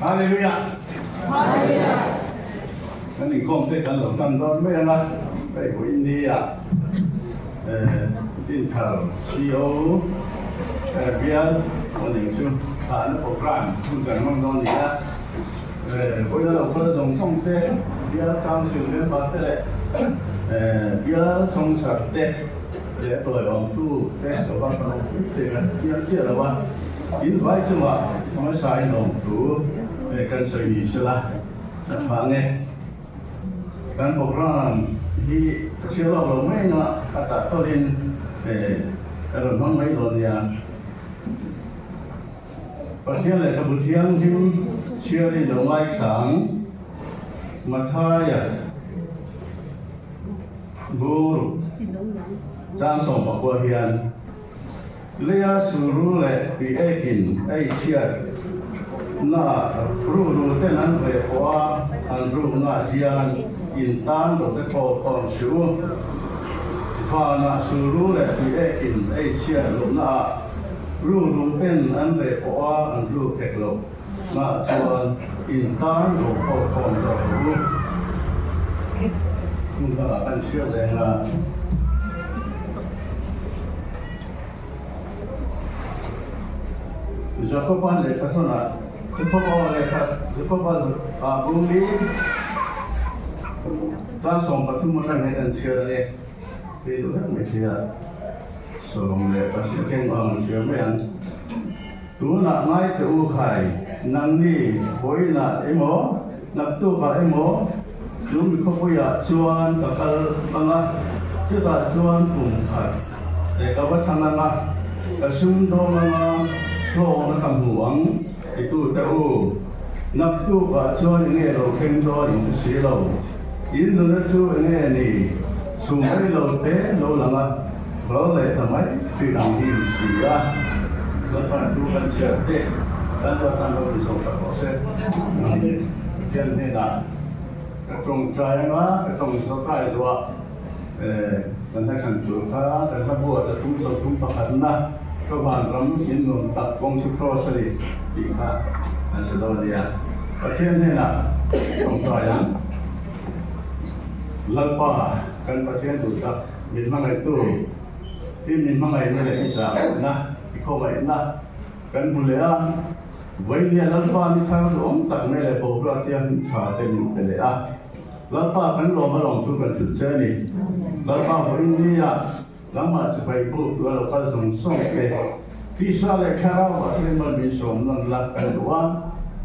Hallelujah! Kan inkhawm te kan lo tan dawn mai ang a, hei vawiin nia Dinthar CO bial awning chu thlahna program hun kan hmang dawn ni a, vawiin a lo kal zawng zawng te bial council member te leh bial sponsor te leh tawiawmtu te lo va ka lo pui thei a, chiang chiah lo a, in vai chungah hmasa in awm thu kan sawi ni sela a tha ang e. Kan program hi ka chhiar lawk lo mai anga a tah tawlhin ka rawn hmang mai dawn nia. Pathian lehkhabu thianghlim chhiarin lo ngaithla ang. Mathaia bur chang 19 hian Leia suru leh tui ekin ei chhiat na ruru ten an ve pawh a, an rukna hian in tan lo te thaw thawn suh u. Vanah suru leh tui ekin ei chhiat lohna ah ruru ten an ve pawh a, an ruk hek lo na chuan in tan lo thaw thawn zawk rawh u. Hmun dangah kan chhiat reng a. Jakoba lehkha thawnah Jakoba lehkha Jakoba ah bung i tlang 13 atang hian an chhiar a ni. Hei duh hlek mai thei a, 17 keng ang an chhiar mai ang. Tunah ngai teh u khai, nangni vawiinah emaw, naktukah emaw chu mi khawpuiah chuan ka kal ang a, chutah chuan kum khat leh ka va thlang ang a, ka sum dawng ang a, hlawkna ka hmu ang titu teh u. Naktukah chuan enge lo thleng dawn in hre si lo. In nuna chu enge ni? Chhum rei lo te lo lang a. Ro leh ta mai thin ang hi in si a, Lalpan thu kan chhiar te kan lo tan lo in sawm tak rawh se. Pathian hnenah ka tawngtai anga ka tawng zawtai zuah kan hla thlan tur kha kan hla buah ta thum zo thum pakhatna ka vanram in nuam tak kawng chu cross a ni tih kha an sa dawn a nia. Pathian hnenah tawngtai ang Lalpa kan Pathian duh tak. Min hmangaihtu hi min hmangaihna leh i zahna, i khawngaihna kan hmu leh a. Vawinia Lalpa ni thar duhawm tak mai leh boruak thianghlim tha te min pe leh a. Lalpa kan lawm a lawm chu kan hrilh che a ni. Lalpa vawiin nia nangmah chibai buk tu a lo kal zawng zawng te, tisa leh thlarau ah hian mal min sawm nawn la kan duh a.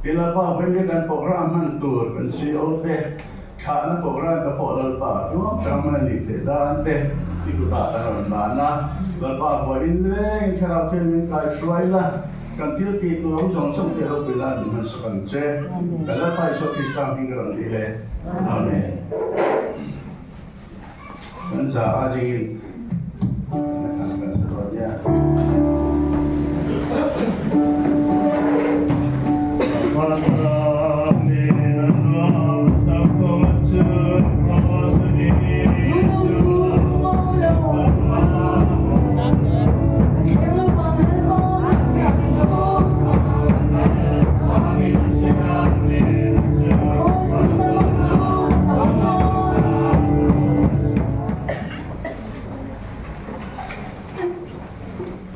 Ti Lalpa vawiin nia kan program hman tur kan CO te, Thlahna program ka pawh Lalpa tluang tang mai a nih theih dan te i kutah ka rawn hlan a. Lalpa vawiin rengin thlarau thian min kai hruai la, kan thil tih tur awm zawng zawng te ropui nan min hman sak ang che. Kan Lalpa Isua Krista hming ka rawn dil e. Amen. Kan za a dingin kan kan sa dawn nia.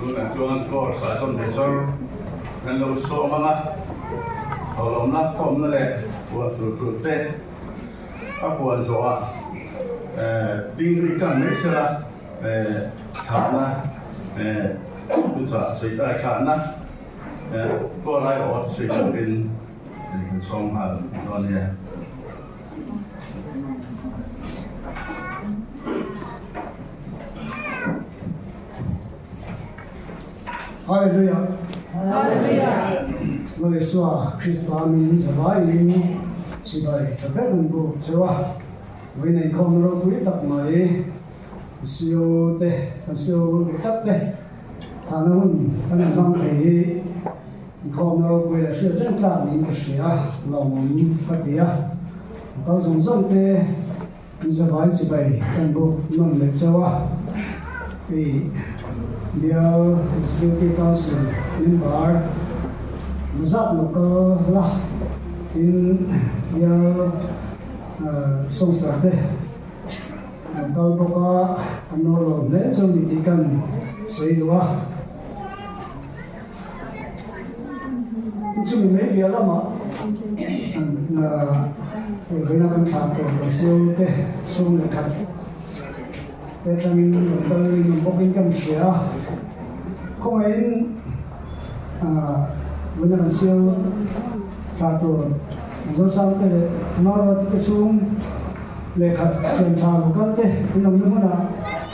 Tunah chuan course ah chuan major kan lo sawm ang a, thawhlawmna khawmna leh puan tur tur te a puan zawh ah ding ri tan mai sela thlahna thuchah sawi tai thlahna kaw lai awh sawi turin kan sawm nghal dawn nia. Hallelujah. Hallelujah. Lal Isua Krista min zavaiin chibai tha ber an buk cheu a. Vawiin inkhawmna ropui tak mai CO te, kan CO ropui tak te thahna hun kan han hmang thei hi inkhawmna ropui leh hriat reng tlak niin ka hria, lawmawm ka ti a. Kal zawng zawng te Zavai chibai kan buk nawn leh chauh a, hei Bial Executive Council member Mazat Local la. Tin, bial sawmsar te an kal bawk a, an lo lawm hle chu ni tih kan sawi duh a. Chumi mai piah lamah an Vawina kan thlah tawh kan siau te sum leh khat te atangin rawn kal in awm bawkin kan hria a, khawngaihin Vawina kan siau thlah tur Zosang te leh Maruati te chhung leh khat thian tha lo kal te in awmna hmunah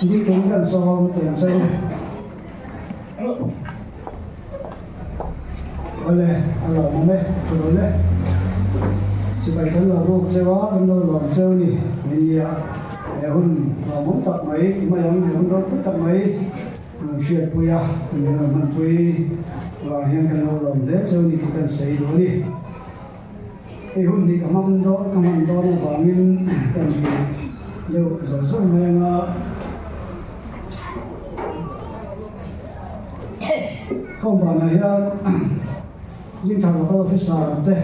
ding turin kan sawm teh ang che u. Awle, a lawmawm e, thu lo le. Sipai kan lo buk cheu a, kan lo lawm cheu ni min nia. He hun lawmawm tak mai ti mai ang, he hun ropui tak mai an hriatpui a, min rawn hmanpui vang hian kan lo lawm hle cheu ni tih kan sawi duh a ni. Hei hun hi ka hmang dawn ka hman dawn avangin kan ti deuh zawr zawr mai ang a. Khawmbanah hian Lingthar Local Officer te,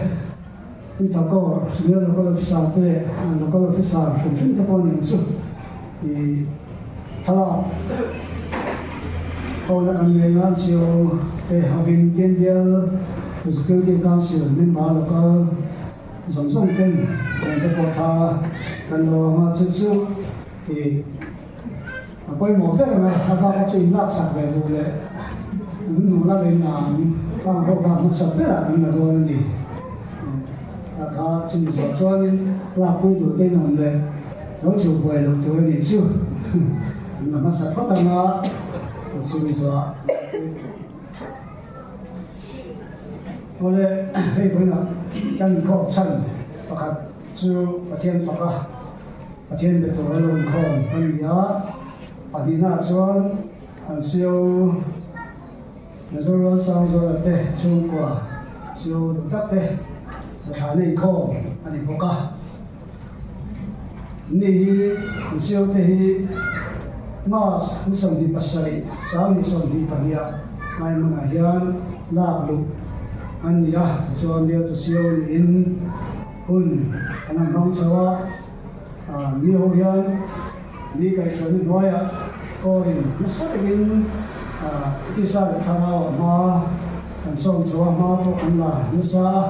Lingthar Corps Senior Local Officer te leh Local Officer hrim hrim te pawh nen chu i thlalak pawhna kan nei nan sio te hovin Kenbial Executive Council member local zawng zawng ten nen te pawh tha kan lo ang a, chu chu i a pawimawh ber ang a, a bak a chu inlaksak ve duh leh an nula leh nan kang ho kha hmasa berah kan la dawn a ni. Tah kha chumi zawh chuanin lakpui duh te in awm leh lo chuh buai loh tur a nih chu an la hmasa phawt ang a, chumi zawhah lakpui duh. Awle, hei vawiinah kan inkhawm chhan pakhat chu Pathian fak a, Pathian be tur a lo inkhawm a ni a, pahnihnaah chuan an sio Mizoram Sangzuala te chhungkua sio duh tak te thlahna inkhawm a ni bawk a. Ni hi an sio te hi March ni 27, 2022 ah Laimanah hian lak luh an ni a, tichuan bialtu sio niin hun an han hmang chho a, ni ho hian ni kaihhruaina hnuaiah kawrin nasa takin tisa leh thlarau a hma an sawm chho a, hma pawh an la nasa a,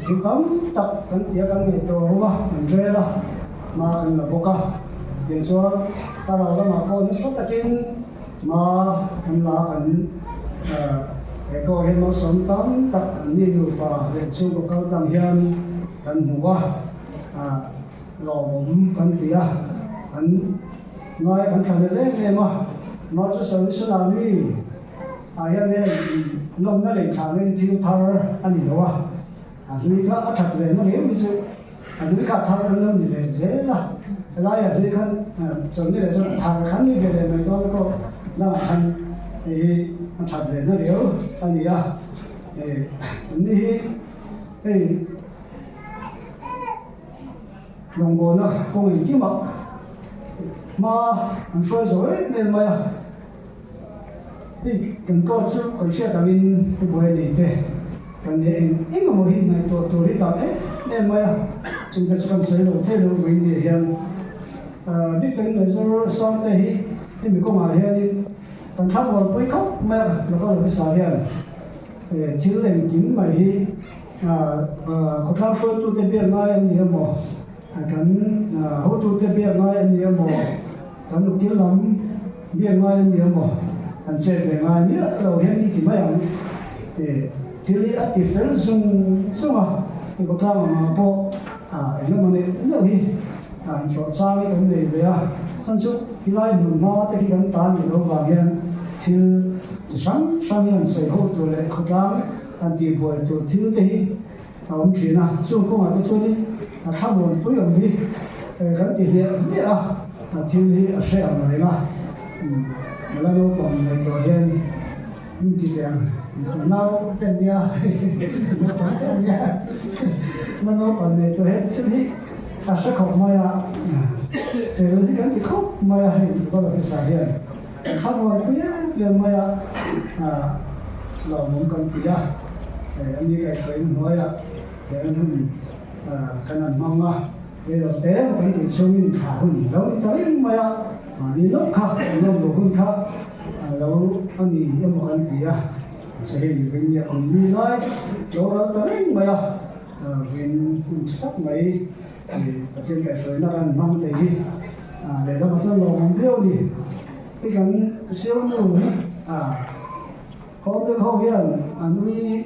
thil tam tak kan ti a, kan ngaihtuah ho a, kan rel a, hma an la bawk a, tichuan thlarau lamah pawh nasa takin Hma kan la kan he kawr hian malsawm tam tak an ni nupa leh chhungkaw kal tang hian kan hmu a, lawmawm kan ti a, an ngai kan thla leh em em a. March Service ah mi ah hian heng lawmna leh thlahna hi thil thar a ni lo a, a hlui kha a that ve na riau hi chu A hlui kha thar an lo ni ve zel a, helai a hlui khan chawlhni leh chuan a thar khan ni ve leh mai dawn pawh lamah khan hei hi a that ve na riau a ni a, anni hi hei rawngbawlna kawng engkimah hma an hruai zo em em mai a. Hei kan court chu kan hriat angin pu buai nei te kan nei eng eng emaw hi ngaihtuah tur hi tam em em mai a, chungte chu kan sawi lo thei lo vawiin ni hian bik takin Laizawl Sangte hi hemi kawngah hianin kan thlang rualpui khawp mai a, local officer hian thil engkim mai hi khawtlang hruaitute biak ngai an ni emaw kan hotute biak ngai an ni emaw kan ukil lam Biak ngai a nia maw? An chet ve ngai miah lo hian i ti mai ang. E, thil hi a ti fel zung zung a, i khawtlang angah pawh a eng emaw neih neuh hi a intlawh chang hi kan nei ve a, chhan chu tilai hmun hma te khi kan ta nih loh vang hian thil chi hrang hrang hi an sawi ho tur leh khawtlang an tihbuai tur thil te hi a awm thin a, chung kawngah te chuanin a thlamuan pui awm hi kan ti hliah hliah a, a thil hi a hre ang reng a, nula naupang ngaihtuah hian min ti teh ang, nau te an nia, naupang te an nia, nula naupang ngaihtuah hian thil hi a hre khawp mai a, fel hi kan ti khawp mai a hei Local Officer hian thlamuan pui em em mai a, lawmawm kan ti a, ani kaihhruaina hnuaiah. He hun kan han hmang a, reilo te emaw kan tih chhungin thla hun lo ni ta reng mai a, mahni lawk kha kan lawm lo hun kha a lo a ni emaw kan ti a, mahse hei ring nia kum mi lai lo ral ta reng mai a, ring hun tha tak mai Pathian kaihhruaina kan hmang thei hi lehlamah chuan lawmawm viau a ni. Hei kan siamnu hi Home ho hian an ui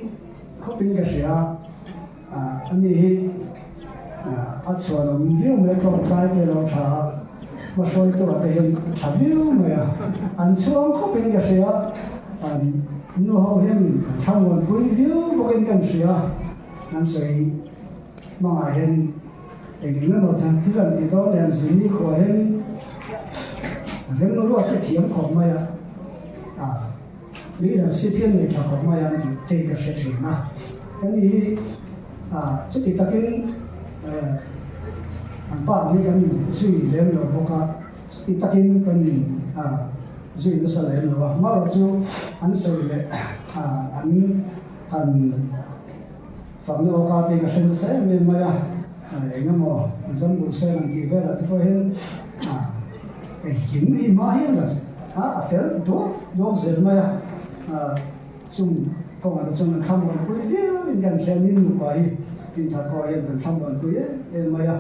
Khawpin ka hria a, a ni hi a chhuanawm viau mai a, tlawmtlai te lo tha a, hmahruaitu ah te hian a tha viau mai a, an chhuang khawpin ka hria, an nu ho hianin an thlamuanpui viau bawkin kan hria, an sawi hmangah hianin eng eng emaw thil an tih dawn leh an zirni khuah hianin a remruat hi thiam khawp mai a. Mi an sip hian nei tha khawp mai a an tih thei ka hre thin a. Kan ni hi chuti takin an pa ang hi kan zui lem lo bawk a, chuti takin kan zui nasa lem lo a. Amaherawhchu chu an sawi leh an han fakna awka te ka hre nasa em em mai a, eng emaw zambul sen an tih velah te pawh hian Engkim hi hma hian la a a fel duak duak zel mai a, chung kawngah te chuan kan thlamuan pui viau in kan hria nin nupa hi Tintha pawh hian kan thlamuan pui em em mai a,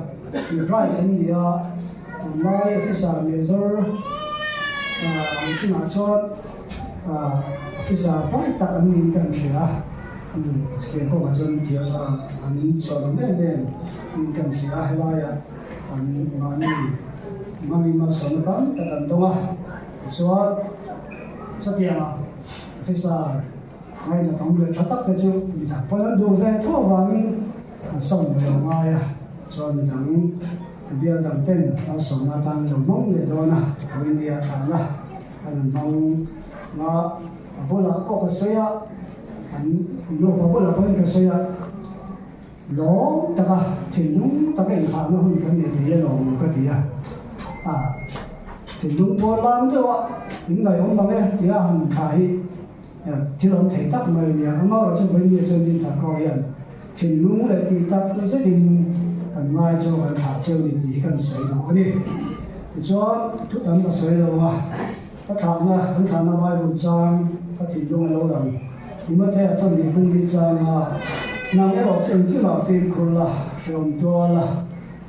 mi bright an ni a, tunlai officer major ang chinah chuan officer bright tak an niin kan hria a, chutiang kawngah chuan thiam an chhuanawm em em niin kan hria a helaiah. An mahni hmangin malsawmna tam tak an dawng a, tichuan chutianga officer ngaihna tam leh tha tak te chu midang pawn an duh ve tho avangin an sawm ve lo ngai a, tichuan midang bial dang ten malsawmna atan an lo hmang leh dawn a, India tana an han hmang a, a bulah pawh ka sawi a, an nupa bulah pawhin ka sawi a. Lawm taka thinlung taka inhahna hun kan nei thei alawm ka ti a, a thinlung pawl lam deuh a in ngaihawm bang e tia han thlah hi thil awm thei tak mai a nia. Amaherawhchu chu vawiin nia chuan Dinthar kawr hian thinlung leh tih tak zetin kan ngai chu kan thlah cheu ni tih hi kan sawi duh a ni. Tichuan thu tam ka sawi lo a, ka thlahna kan thlahna Bible chang ka thinlung a lo lang. Timothea chuan nih bung hi chang a, Nang erawh chu engkimah fimkhur la, hreawm tual la,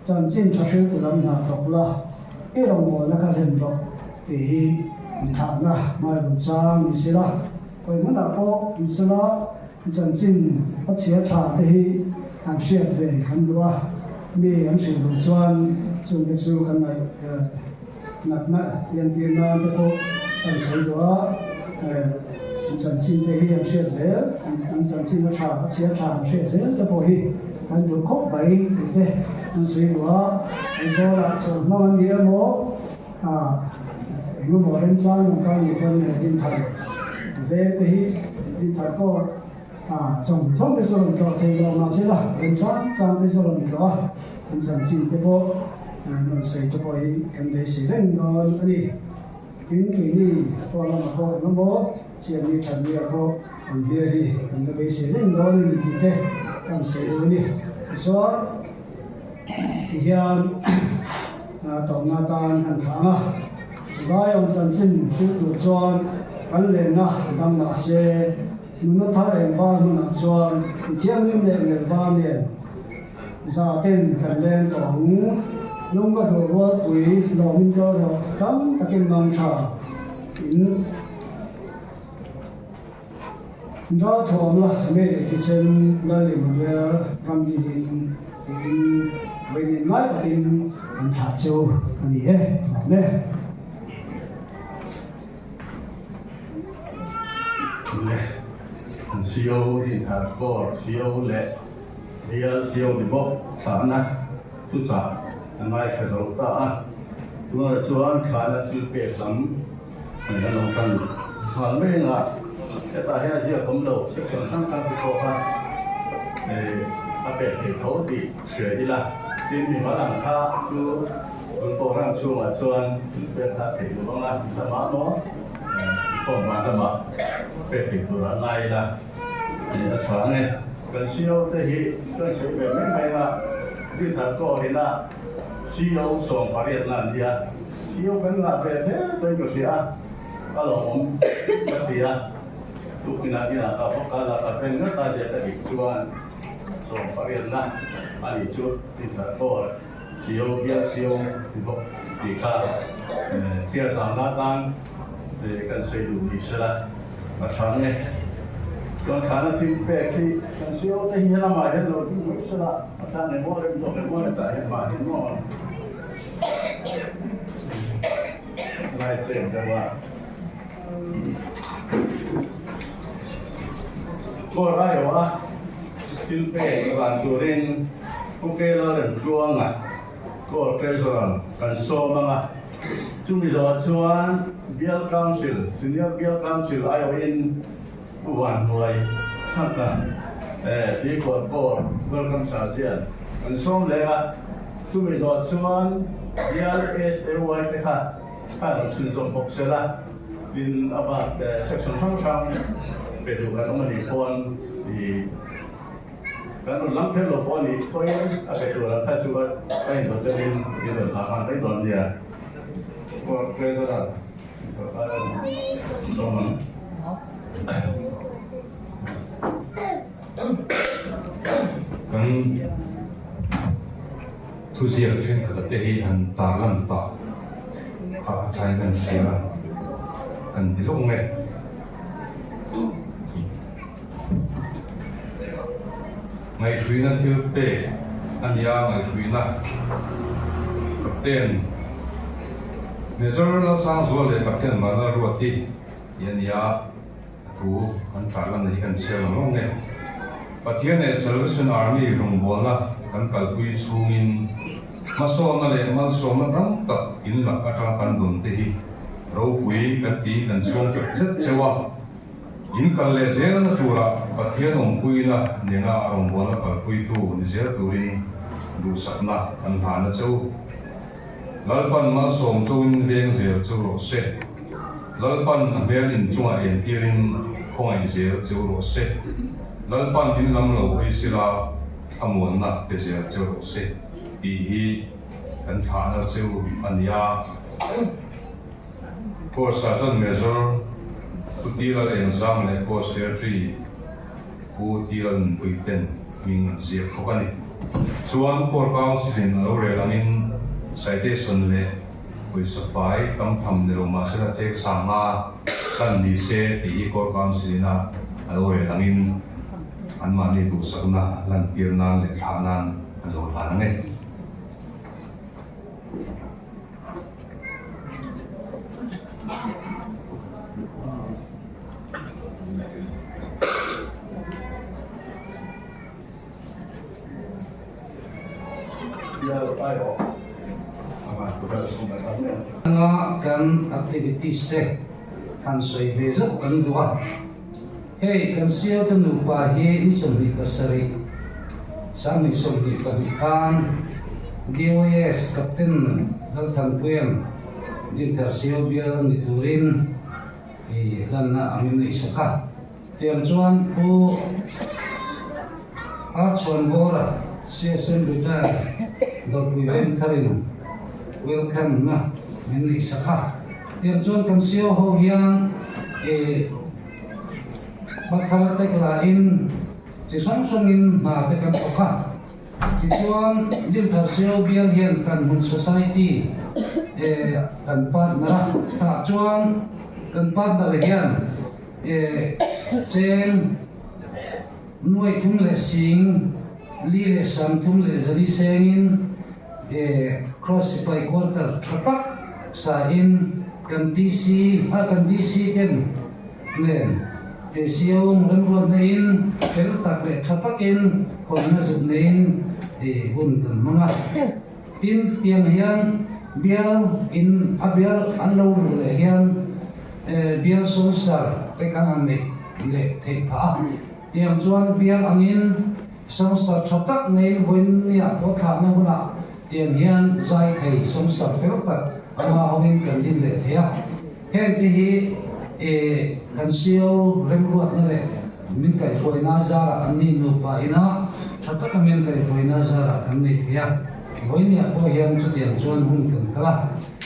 chanchin tha hriltu lam hna thawk la, i rawngbawlna kha hlen rawh tih hi inthahna Bible chang ni sela, khawi hmunah pawh ni sela chanchin a chhia tha te hi an hriat ve kan duh a, mi an hrilh duh chuan chungte chu kan ngaih Natna entir nan te pawh kan sawi duh a, an chanchin te hi an hriat zel, an chanchin a tha, a chhia tha an hriat zel te pawh hi kan duh khawp mai tih te an sawi duh a, Aizawlah chawlh hmang an ni emaw, engemaw remchang lam kal ni pawn Dinthar veng te hi Dinthar pawh Chawng chawng te chu rawn tlawh thei lo mahse la remchang chang te chu rawn tlawh a, an chanchin te pawh rawn sawi te pawh hi kan beisei reng dawn a ni. Tin, keini pawh lamah pawh eng emaw chianni thatni ah pawh an hmel hi kan la beisei reng dawn a ni tih te kan sawi duh a ni. Tichuan, tihian tawpna atan kan thlang a, Zion chanchin hrilh tur chuan kan lenna dang mahse, Nuna thar eng var hmunah chuan i thianghlim leh ngelh var nen za ten kan leng tawh ang. Lung ka duh rualpui lawmin kal rawh tam takin mang tha in ral thuam la me leh thisen Lal Emmanuel ram dinin tiin vawiin ngai takin an thlah cheu a ni e. Amen. Le an sio hi thar kawr sio leh bial sio ni bawk thlahna chu chah a ngaithla zo ta a, tunah chuan thlahna thil pek lam an la lo tan nghal mai ang a, hetah hian ziak awm lo section hrang hrang te pawh kha a pek thei tho tih hria ila, tin mimal ang kha chu. Tun program chhungah chuan pek kha theih duh ang a, lamah maw inkhawm van lamah pek theih tur a ngai ila a tha ang e. Kan CEO te hi kan sawi ve mai mai a, Dinthar Kaur ina CEO 18 na an nia. CEO kan ngah ve hle tawhin ka hria a, a lawmawm ka ti a. Tukinah inah ka va kal a, ka pen ngat a zia ka dik chuan 18 na a nih chu Dinthar Kaur CEO bial CEO ti bawk tih kha thil zahna atan kan sawi duh ni sela a tha nge. Chuan thlana thil pek hi kan CEO te hi helamah hian lo ding mai sela a tha nge maw rem zawk nge maw hetah hian mahni nuam lai tlem deuh a. Kawr aiawh a thil pek van turin Pu Kela Remtluanga Kawr Treasurer kan sawm ang a, chumi zawhah chuan Bial Council, Senior Bial Council aiawhin Pu Vanhnuai Chhangkan Pi Kawr Kawr Welcome Sergeant kan sawm leh a, chumi zawhah chuan Bial SAY te kha Kha rawn chhunzawm bawk se la, tin a bak section hrang hrang pe duh kan awm a nih pawn i kan rawn lang kher lo pawh a nih pawhin a pe tur ang kha chu a indawt deuhin in rawn thlah nghal mai dawn nia. Court Treasurer sorkar a sawm ang. Kan Thuziak thenkhat te hi han tarlan pah a thain kan hria a, kan ti lawk nge. Ngaihhruina thil pek a nia ngaihhruina Captain Major Lalsangzuala leh Captain Vanlalruati tih a nia. A thu an tarlan hi kan chhiar lo lawng nge. Pathian leh Salvation Army rawngbawlna kan kalpui chhungin hmasawnna leh malsawmna tam tak in lak atanga kan dawn te hi ropui kan tiin kan chhuang tak zet cheu a. In kal leh zelna tura Pathian awmpuina nena rawngbawlna kalpuitu ni zel turin duhsakna kan hlan a cheu. Lalpan malsawm chauhin veng zel cheu rawh se. Lalpan a hmel inchungah entirin khawngaih zel cheu rawh se. Lalpan in lam lo hawi sila thlamuanna pe zel cheu rawh se tih hi kan thlahna cheu a ni a. Course ah chuan Major Pu Tilal Engzang leh Course Secretary Pu Tilal Nunpui ten hming an ziak bawk a ni. Chuan Court Council in a lo rel angin citation leh Pawisa fai tam tham ni lo mahsela chek sanga hlan ni se tih hi Court Council ina a lo rel angin anmahni duhsakna lantir nan leh thlah nan an lo hlan ang e. Anga kan activities te han sawi ve zauh kan duh a, hei kan siau te nupa hi ni 27 2022 khan DYS Captain Lalthanpuia'n Dinthar Siau bial ni turin i hlanna a min neihsak a. Tiang chuan Pu Archhuanvawra, CSM Retired, Dawrpui Vengtharin welcome na min neih sak a. Tiang chuan kan CEO ho hian i hmathar tek lahin chi hrang hrangin hna te kan thawk a. Tichuan Dinthar CEO bial hian kan hmun society kan partner a, tah chuan kan partner hian E cheng nuai thum leh sing li leh sam thum leh zali sengin e Cross sipai quarter tha tak sa in kan DC a kan DC ten nen e CO remruatna in fel tak leh tha takin hawnna zuk neiin e hun kan hmang a. Tin, tiang hian bial in a bial an lo luh leh hian bial sawmsar te kan han neih leh theih phah a. Tiang chuan bial angin sawmsar tha tak neiin vawinia pawh thlahna hunah tiang hian zai thei sawmsar fel tak anga hawngin kan din leh thei a. Heng te hi kan CEO remruatna leh min kaihhruaina zarah an ni nupa ina tha taka min kaihhruaina zarah kan nei thei a. Vawinia pawh hian chutiang chuan hun kan kal a,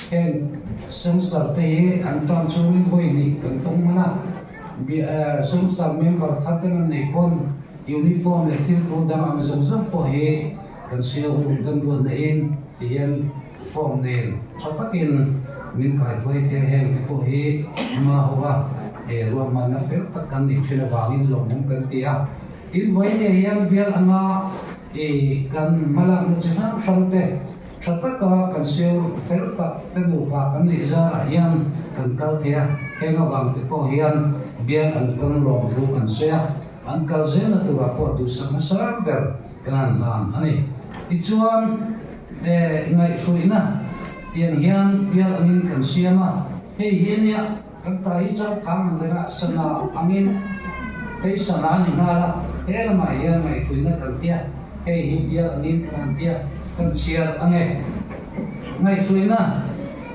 heng Sangster te hi an tan chungin vawi hnih kan tawng hman a, Sangster member thar ten an neih pawn uniform leh thil tul dang ang zawng zawng pawh hi kan siau kan ruatna in ti hian form nen tha takin min kaihruai thei a, heng te pawh hi hma ho a ruahmanna fel tak kan neih thin avangin lawmawm kan ti a. Tin, vawinia hian bial anga i kan hmalakna chi hrang hrang te tha taka kan siau fel tak te nupa kan neih zarah hian kan kal thei a, heng avang te pawh hian bial an kan lawm thu kan sawi a, an kal zelna turah pawh duhsak hmasa ber kan han hlan a ni. Tichuan, ngaihhruihna tiang hian bial angin kan siam a, hei hi a nia. Kan ta hi changkang ang rengah sana angin hei sana a ni nghal a, he lamah hian ngaihhruina kan tia, hei hi bial angin kan han tia, kan chhiar ang e. Ngaihhruina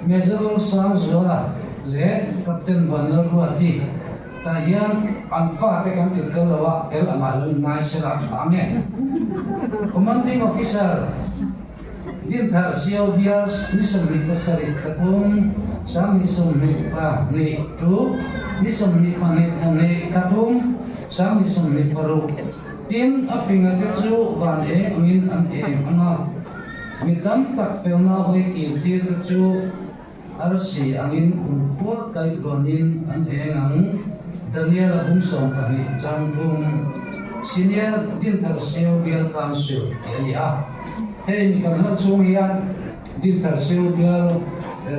Major Sangzuala leh Captain Vanlalruati tah hian an fate kan tir tel lo a, tel angah lo inngai sela a tha ang e. Commanding Officer. Dinthar Sio bial ni 27 thla thum, 20 22 ṭuk, ni 24 thla hnih thla thum, 2026. Tin, a fingate chu van eng angin an eng ang a, mi tam tak felna hawi kirtirte chu arsi angin kumkhua kaitluanin an eng ang. Daniel-a bung 12 chang thum, Senior Dinthar Sio Bial Council tih a ni a. Hei mi kan hlan chhung hian Dinthar Sio Bial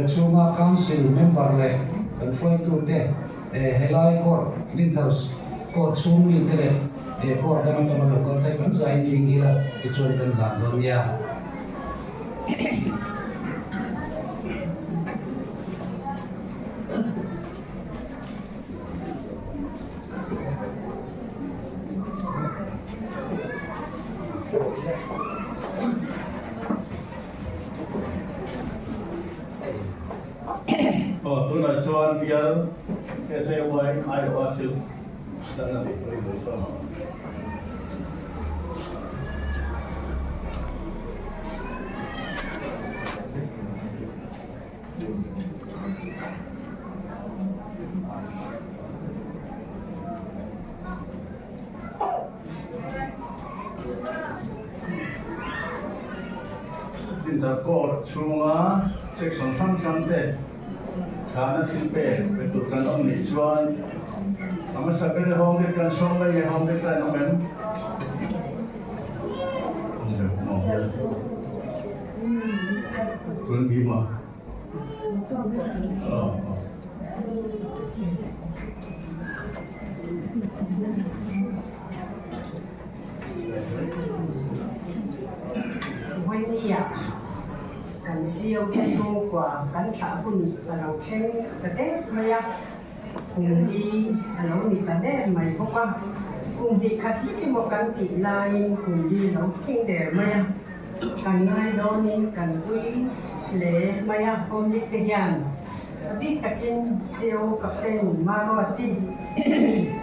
chhunga Council member leh kan hruaitute helai court Dinthar court chhung mite leh court dang atanga lo kal te kan zai ding ila tichuan kan hlan dawn nia. Aw tunah chuan bial SAY aiawha thil dan a nih pawhin lo sawi ang. Intercourt chhunga section hrang hrang te thana thil pek pe tur kan awm nih chuan a hmasa ber home te kan sawm mai nge home te kan awm em? Tun bi maw? Vawinia kan sio te chhungkua kan thlah hun a lo thleng ta deuh mai a, kum hi a lo ni ta der mai bawk a, kum hnih khat hi emaw kan tih laiin kum hi a lo thleng der mai a. Kan ngai dawnin kan ui hle mai a, Home te hian a bik takin CO Captain Maruati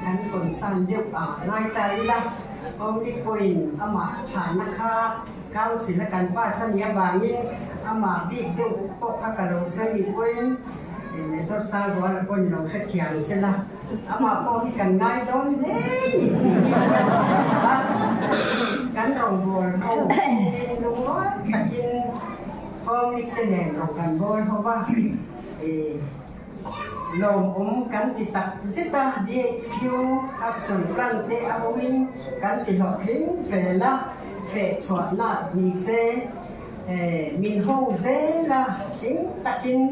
kan concern deuh a ngai ta ila, Home pawhin amah thlahna kha Council a kan pass a nih avangin amah bik deuh pawh kha ka lo sawi nih pawhin Major Sangzuala pawhin lo hrethiam sela. Amah pawh hi kan ngai dawn hle ni tih hi kan hre lo a, kan rawngbâwl ho chhungin lungrual takin Home te nen rawn kan bâwl ho va, lawmawm kan ti tak zet a, DHQ action plan te a awmin kan ti hlawhtling zel a, fehchhuahna ni se min ho zel a, tling takin.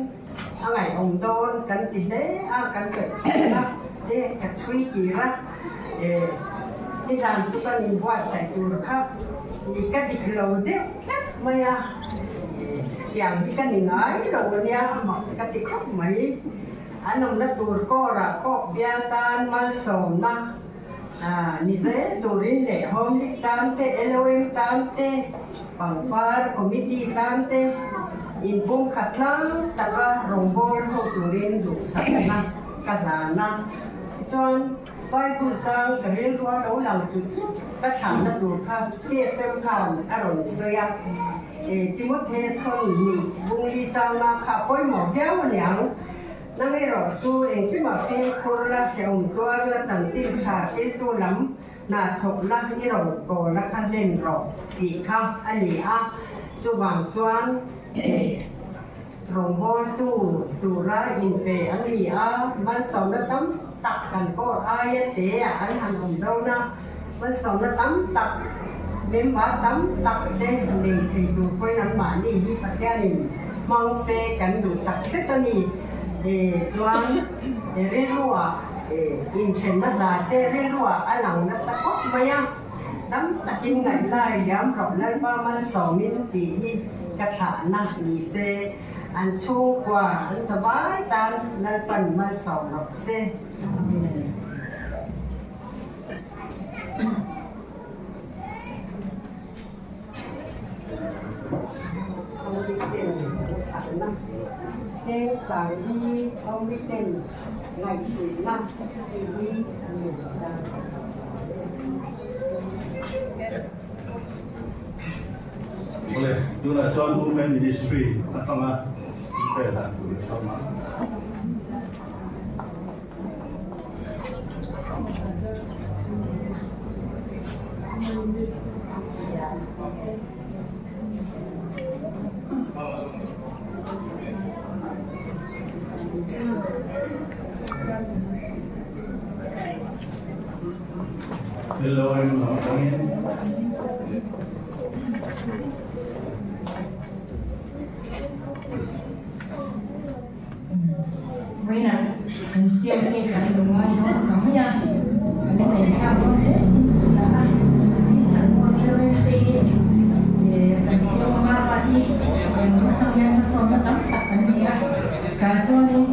A ngaihawm dawn kan ti hle a, kan peih chhun a, te ka chhui tir a, e nizan chu kan inbuatsaih tur kha i ka dik lo deuh tlat mai a, e tiang hi ka ni ngai lo ania a mak ka ti khawp mai, an awmna tur kawrah pawh bial tan malsawmna ni zel turin leh Home League tan te, LOM tan te, Pangpar Committee tan te inpumkhat tlang taka rawngbâwl ho turin duhsakna ka hlan a. Tichuan. Bible chang ka rilru a lo lang tlut tlut ka thlahna tur kha CSM khan a rawn sawi a. Timothe thawn hnih bungli changa kha pawimawh viau aniang. Nang erawh chu engkimah fimkhur la, hrehawm tuar la, chanchin tha hriltu lam hna thawk la, i ro kawl a kha hlen rawh tih kha a ni a. Chuvang chuan rawngbawltu tura inpe an ni a, malsawmna tam tak kan kawr aia te ah an han awm dawn a, malsawmna tam tak, member tam tak te nei thei tur pawhin anmahni hi Pathianin hmang se kan duh tak zet a ni. Chuan rilruah inthenna hla te rilruah a lang nasa khawp mai a, dam takin ngaih lai liam rawh Lalpa malsawmin tih hi ka thlahna ni se. An chhungkua an zavai tan Lalpan malsawm rawh se. Amen. Awle, tunah chuan Women Ministry atanga inpe dan tur i sawm a. Hello, I'm Vawiinah kan siam te kan lo ngai dawn ta mai a, kan la nei thlak dawn hle in ka hria a, tin kan rual te hi kan siam ang a pa hi engmah atang hian hmasawnna tam tak kan nei a, tah chuanin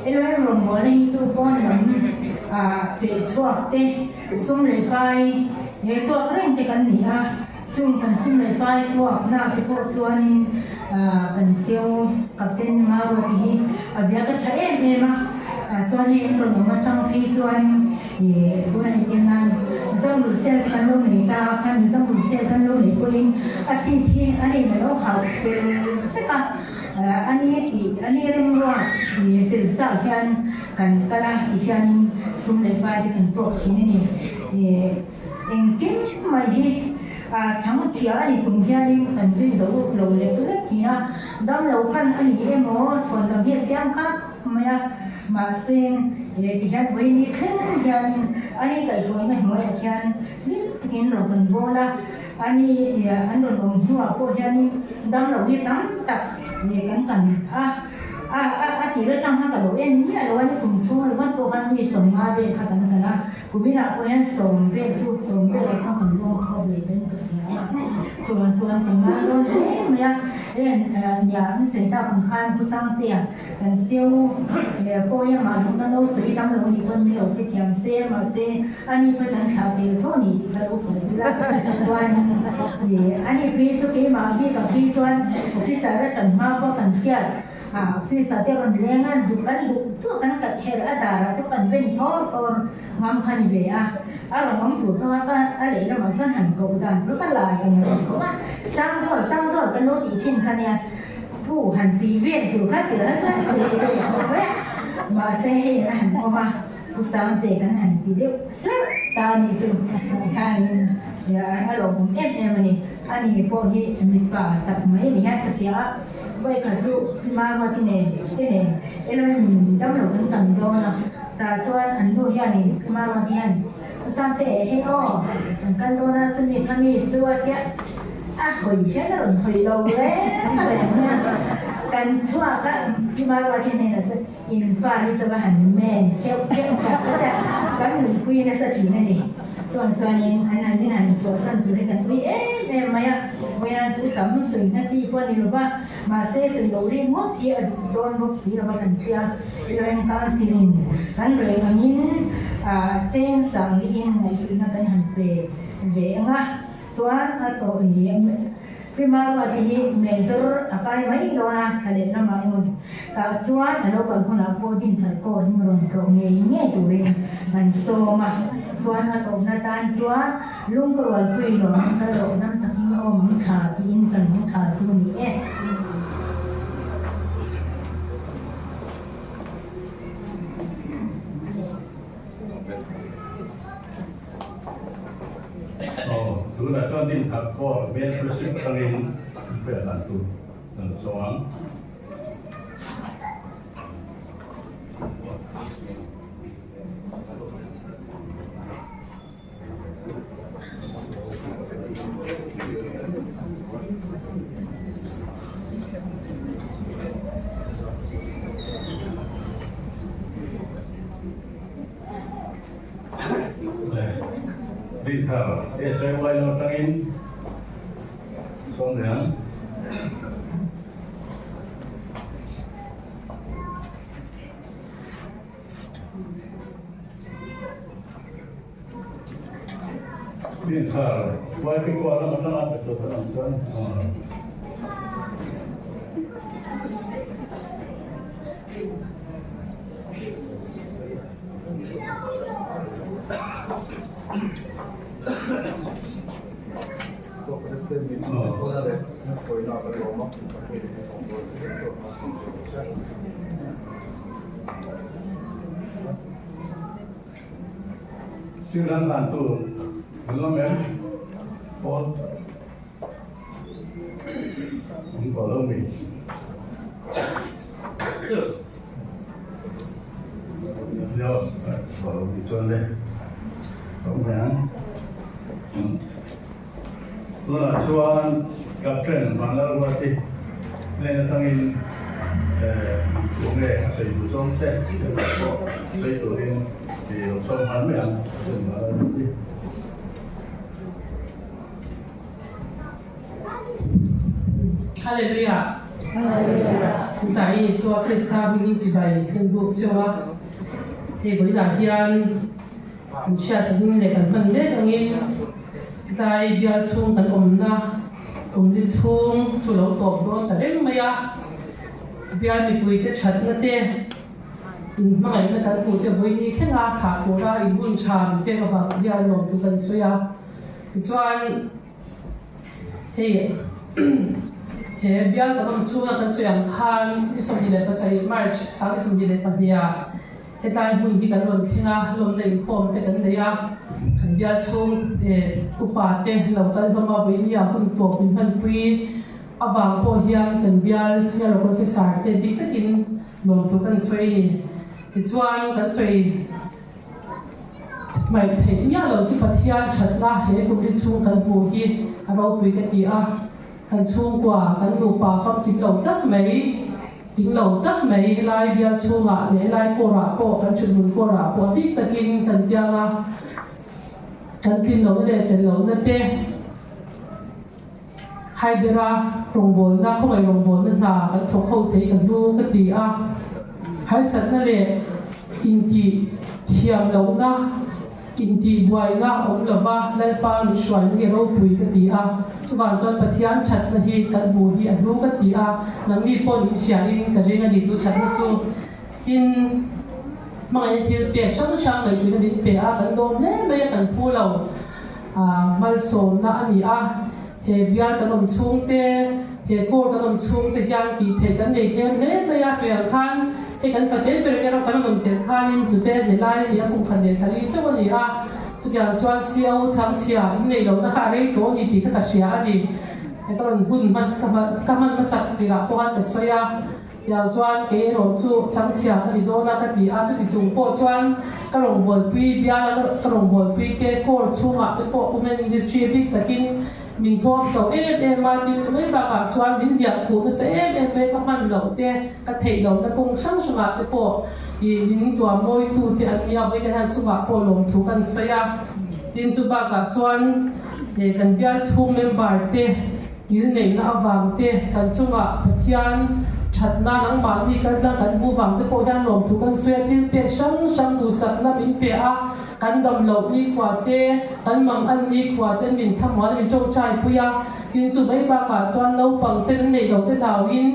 helai rawngbawlna hi chu pawn lam ah feh chhuak te sum leh pai tuak reng te kan ni a. Chung kan sum leh pai kuakna te pawh chuanin kan seo Captain Maruati hi a biak a tha em em a, chuan hei an rawn awm atang phei chuanin tuna entir nan Mizoram sel te kan lo nei ta a, khan Mizoram sel kan lo nei pawhin a seat hi a nen a lo hauh fel vek a, a ni tih a ni remruat fel sa hian kan kal a tihianin sum leh pai te kan tawk thin a ni. Engkim mai hi chhang chhia a ni chung hianin kan zui zo lo lek lek thin a, damlo kan a ni emaw chhawn lam hi a siam khap mai a, mahse tihian vawiini thleng hianin a ni kaihhruaina hnuaiah hian hlim takin rawn kan bawl a, a ni an rawn awm hnuah pawh hianin damlo hi tam tak kan kan a. A a a tir atang khan ka lo en miah lo a, ni kum chhung ringawt pawh khan mi sawmnga vel kha kan kal a, kuminah pawh hian sawm vel chu sawm vel ah khan kan lawng chhuak leh dawn ka hria a, chuan chuan kan ngai dawn hle mai a, heng nia an sawi tak ang khan Pu Sangtea kan seo leh pawia mah lung na lo sawi tam lo nih pawn min lo hrethiam se mahse ani pawh kan thlah tel tho a ni tih ka lo sawi zel a, chuan ani phei chu keimah bik ah phei chuan officer atang hma pawh kan hriat a officer te rawn leng a duh kan duh duh kan kat her a dar ah te kan ben thawr thawr ngam kha ni ve a, a rawn awm tur hmang a ka a lehlamah chuan han koh dan tur ka lai ang rawn koh a, Sangzawl Sangzawl kan lo tih thin kha nia pu han tih vel tur kha ti ran ran ve ve khawp mai a, mahse hei an han awm a. Pu Sangte kan han ti deuh hlauh ta a nih chu tikhanin a lawmawm em em a ni. Ani pawh hi mipa tak mai a ni hian ka hria a, vawikhat chu Marwati nen te nen Elohim dam lo kan tam dawn a, tah chuan an nu hianin Marwati hian Pu Sangte hei aw kan kal dawn a chumi khami chu a tia a hawi hian a rawn hawi lo reng reng a, kan chhuak a Marwati hnenah chuan In pa hi chu va han men keuh keuh tak tak a, kan nunpui nasa thin a ni. Chuan chuanin an han in han chhuahsan tur hi kan ui em em mai a, vawiin chu tam sawi na chi pawh a ni lo va, mahse sawi loh ri ngawt hi a duh dawn bawk si lo va kan tia, Iran Council in kan reng angin cheng sang niin ngaihsuihna kan han pe ve ang a, chuan a tawh ni. Pi Maruati hi major a kai mai dawn a, thla leh lamah emaw tah chuan a lo kal hunah pawh Dinthar Court hi rawn tlawh ngei ngei turin kan sawm a, chuan a tawpna tan chuan Lungkarualpui lawm kal rawh dam takin a awm ang tha tiin kan hmu tha chu ni e. Aw, tunah chuan Dinthar Court main precinct atangin inpek dan tur kan sawm ang. Dinthar SAY lam atangin sawm leh ang. Dinthar YP Kuala lam atanga pe tur kan awm chuan. Thil dang dan tur an la mem pawn an tawh lo mi. Yo, tawh lo mi chuan le. Awm ve ang. Tunah chuan Captain Vanlalruati hnen atangin thu nge a sawi duh zawng te engmah pawh sawi turin i lo sawm nghal mai ang Captain Vanlalruati. Hallelujah! Zai Isua Krista hmingin chibai kan buk cheu a, hei vawiinah hian Kan hriat angin leh kan hman mek angin tlai bial chhung kan awmna kumli chhung chu lo tawp dawn ta reng mai a. Bial mipuite thatna te, inhmangaihna kan hmuh te vawiini thlenga thlah tura inhun tha min pek avang hian lawmtu kan sawi a. Tichuan hei he bial kan awm chhunga kan sawi ang khan ni 27 March 2022 ah Hetlai hmun hi kan rawn thleng a, lawmna inkhawm te kan nei a, kan bial chhung upa te lo kal hlawm a, vawinia hun tawp min hmanpui avang pawh hian kan bial Senior Local Officer te bik takin lawmthu kan sawi a ni. Tichuan kan sawi hmaih theih miah lo chu Pathian thatna he kumri chhung kan hmuh hi a ropui ka ti a, kan chhungkua kan nupa famkim lo tak mai, Ting lo tak mai helai bial chhungah leh helai kawrah pawh kan thutmun kawrah pawh a bik takin kan tiang a, kan tlin lohna leh fel lohna te, Haidera rawngbawlna, khawngaih rawngbawlna hna kan thawk ho thei ka hnu ka ti a, harsatna leh intih thiam lohna, Intihbuaina awm lova Lalpa min hruaina hi ropui ka ti a, chuvang chuan Pathian thatna hi kan hmuh hi a hlu ka ti a, nangni pawh in hriain ka ring a ni chu thatna chu. Tin, hmangaihna thil pek hrang hrang ngaihhruina min pe a, kan dawm hle mai a, kan phu lo malsawmna a ni a, he bial kan awm chhung te, he court kan awm chhung te hian tih theih kan nei tlem hle mai a, sawi ang khan hei kan fate ber erawh kan rawn tel khanin hnute hle lai a ni a, kum khat leh thla li chauh a ni a, chutiang chuan CO chhangchhia in neih lohna kha a rei tawh a ni tih kha ka hria a ni. He ka rawn hun ka hman hmasak tirah pawh khan ka sawi a. Tiang chuan kei erawh chu changchhia ka ni dawn a ka ti a, chuti chung pawh chuan ka rawngbawlpui biala ka rawngbawlpui te court chhungah te pawh Women Ministry bik takin min thawm chho em em a, tin chu mai bakah chuan min diah khuh nasa em em mai ka hman loh te ka theih lohna kawng hrang hrangah te pawh ih min tuam mawitu te an nia vawiin hian chungah pawh lawmthu kan sawi a, tin chu bakah chuan kan bial chhung member te. Thil neihna avang te, kan chungah Pathian thatna nangmahni kan tlang kan hmu vang te pawh hian lawmthu kan sawi a, thil pek hrang hrang duhsakna min pe a, kan dam loh nikhua te, kan mang an nikhua ten min thlamuan min tawngtai pui a, tin chu mai bakah chuan naupang ten an neih loh te hlauhin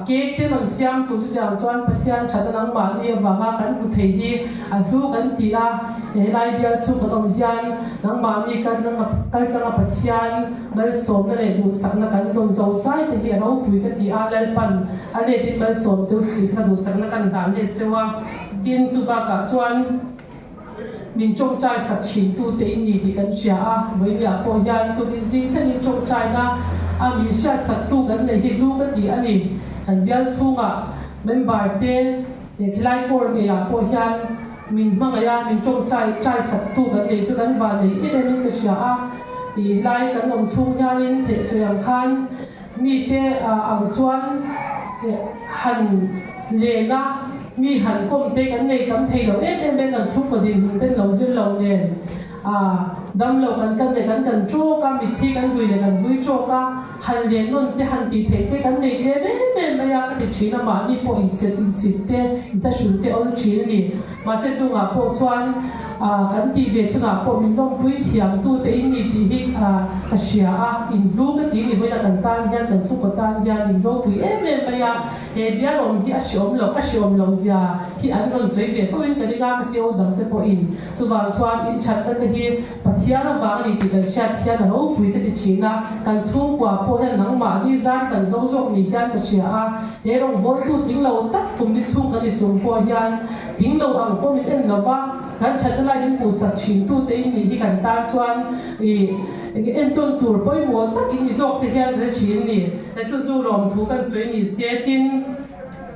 cake te rawn siam tur chutiang chuan Pathian thatna nangmahni avanga kan hmu thei hi a hlu kan ti a, helai bial chu kan awm hian nangmahni kaltlanga Pathian Malsawmna leh duhsakna kan dawn zo zai te hi a ropui ka ti a, Lalpan a letin malsawm cheu thih kha duhsakna kan hlan let cheu a, tin chu bakah chuan min tawngtai sak thin tu te in ni tih kan hria a, vawinia pawh hian tukin zing thlengin tawngtaina a min hriat sak tu kan nei hi hlu ka ti a ni, kan bial chhungah member te khilai kawr ngeiah pawh hian Min hmangaih a, min tawngsai tai sak tu kan nei chu kan van nei em em in ka hria a, ih lai kan awm chhung hianin theih sawi ang khan mite ang chuan han len a, mi han kawm te kan nei tam thei lo em em em kan chhungkaw dinhmun ten lo zir lo nen. A dam lo kan kan leh kan kan tawk a, mitthi kan vui leh kan vui tawk a, han len nawn te han tih theih te kan nei tlem em em mai a ka ti thin a, mahni pawh inset insit te intahrun te awl thin a ni. Mahse chungah pawh chuan kan tih ve chhunah pawh min lawmpui thiam tu te in ni tih hi ka hria a, in hlu ka ti ni vawiin a kan tan hian kan chhungkaw tan hian in ropui em em mai a. He bialawm hi a hreawm loh, a hreawm loh zia hi an rawn sawi ve fo in ka ring a, ka CEO dang te pawhin. Chuvang chuan in thatna te hi Pathian avang a ni tih kan hriat hian a ropui ka ti thin a, kan chhungkua pawh hian nangmahni zan kan zo zawk ni hian ka hria a, he rawngbawltu tling lo tak kum ni chhung kan ni chung pawh hian tling lo ang pawh min en lo va, kan thatna lai min puhsak thin tute in nih hi kan tan chuan ih entawn tur pawimawh tak in ni zawk te hian ka hre thin ni. Chu chu lawmthu kan sawi ni se tin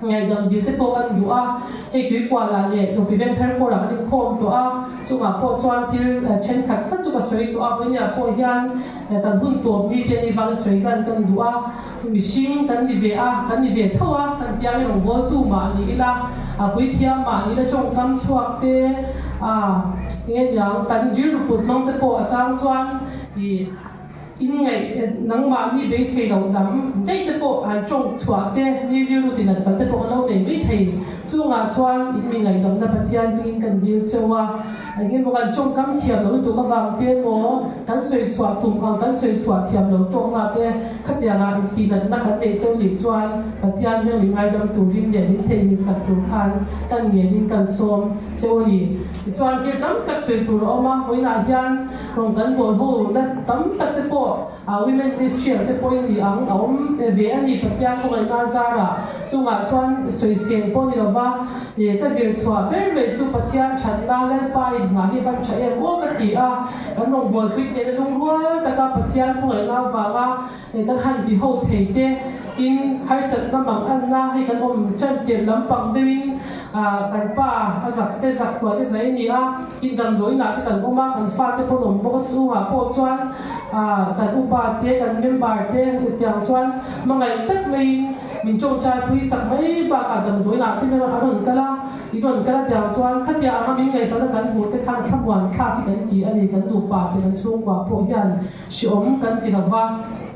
ngaihdam dil te pawh kan duh a, hei tuikualah leh Topi Vengthar Kawrah kan inkhawm tawh a, chungah pawh chuan thil thenkhat khat chu ka sawi tawh a, vawinia pawh hian kan hun tawp ni te ni vangin sawi hlan kan duh a, mihring kan ni ve a, kan ni ve tho a, kan tiangin rawngbawltu mah ni ila, a puithiam mah ni ila tawngkam chhuak te, a enge niang kan rilru put hmang te pawh a chang chuan ih. In ngaih nangmahni beisei loh dang daih te pawh han tawng chhuah te, mi rilru tinat pal te pawh kan lo nei mai thei. Chungah chuan in mi ngaihdamna Pathian hmingin kan dil cheu a, eng emaw kan tawngkam thiam loh lutuk avang te emaw, kan sawi chhuah tum ang kan sawi chhuah thiam lo tawkna te khatianga in tihnatna kan neih cheu nih chuan Pathian hming min ngaidam turin leh min theihnghilh sak tur khan kan ngenin kan sawm cheu a ni. Tichuan thil tam tak sawi tur a awm a, vawiinah hian Rawng kan bawl ho na tam tak te pawh a women ministry ang te pawh in ni ang a awm ve a ni Pathian khawngaihna zarah chungah chuan sawisel pawh ni lova e ka zir chhuah ber mai chu Pathian thatna Lalpa in nghah hi van tha em aw ka ti a kan rawngbawl pui hnehna lungrual taka Pathian khawngaihna avanga e kan han ti ho thei te in harsatna mang anna hei kan awm tan tirh lampang deuhin ah kan pa a zak te zak huai te zai a ni a in damdawi inah te kan awm a kan fate pawh an awm bawk a chungah pawh chuan ah kan upa te kan member te tiang chuan hmangaih tak maiin min tawngtai pui sak mai bakah damdawi inah te a rawn kal a i rawn kal a tiang chuan khatiang anga min ngaihsakna kan hmuh te khan thlamuan thlak hi kan ti a ni kan nupa te kan chhungkua pawh hian Hreawm kan ti lo va,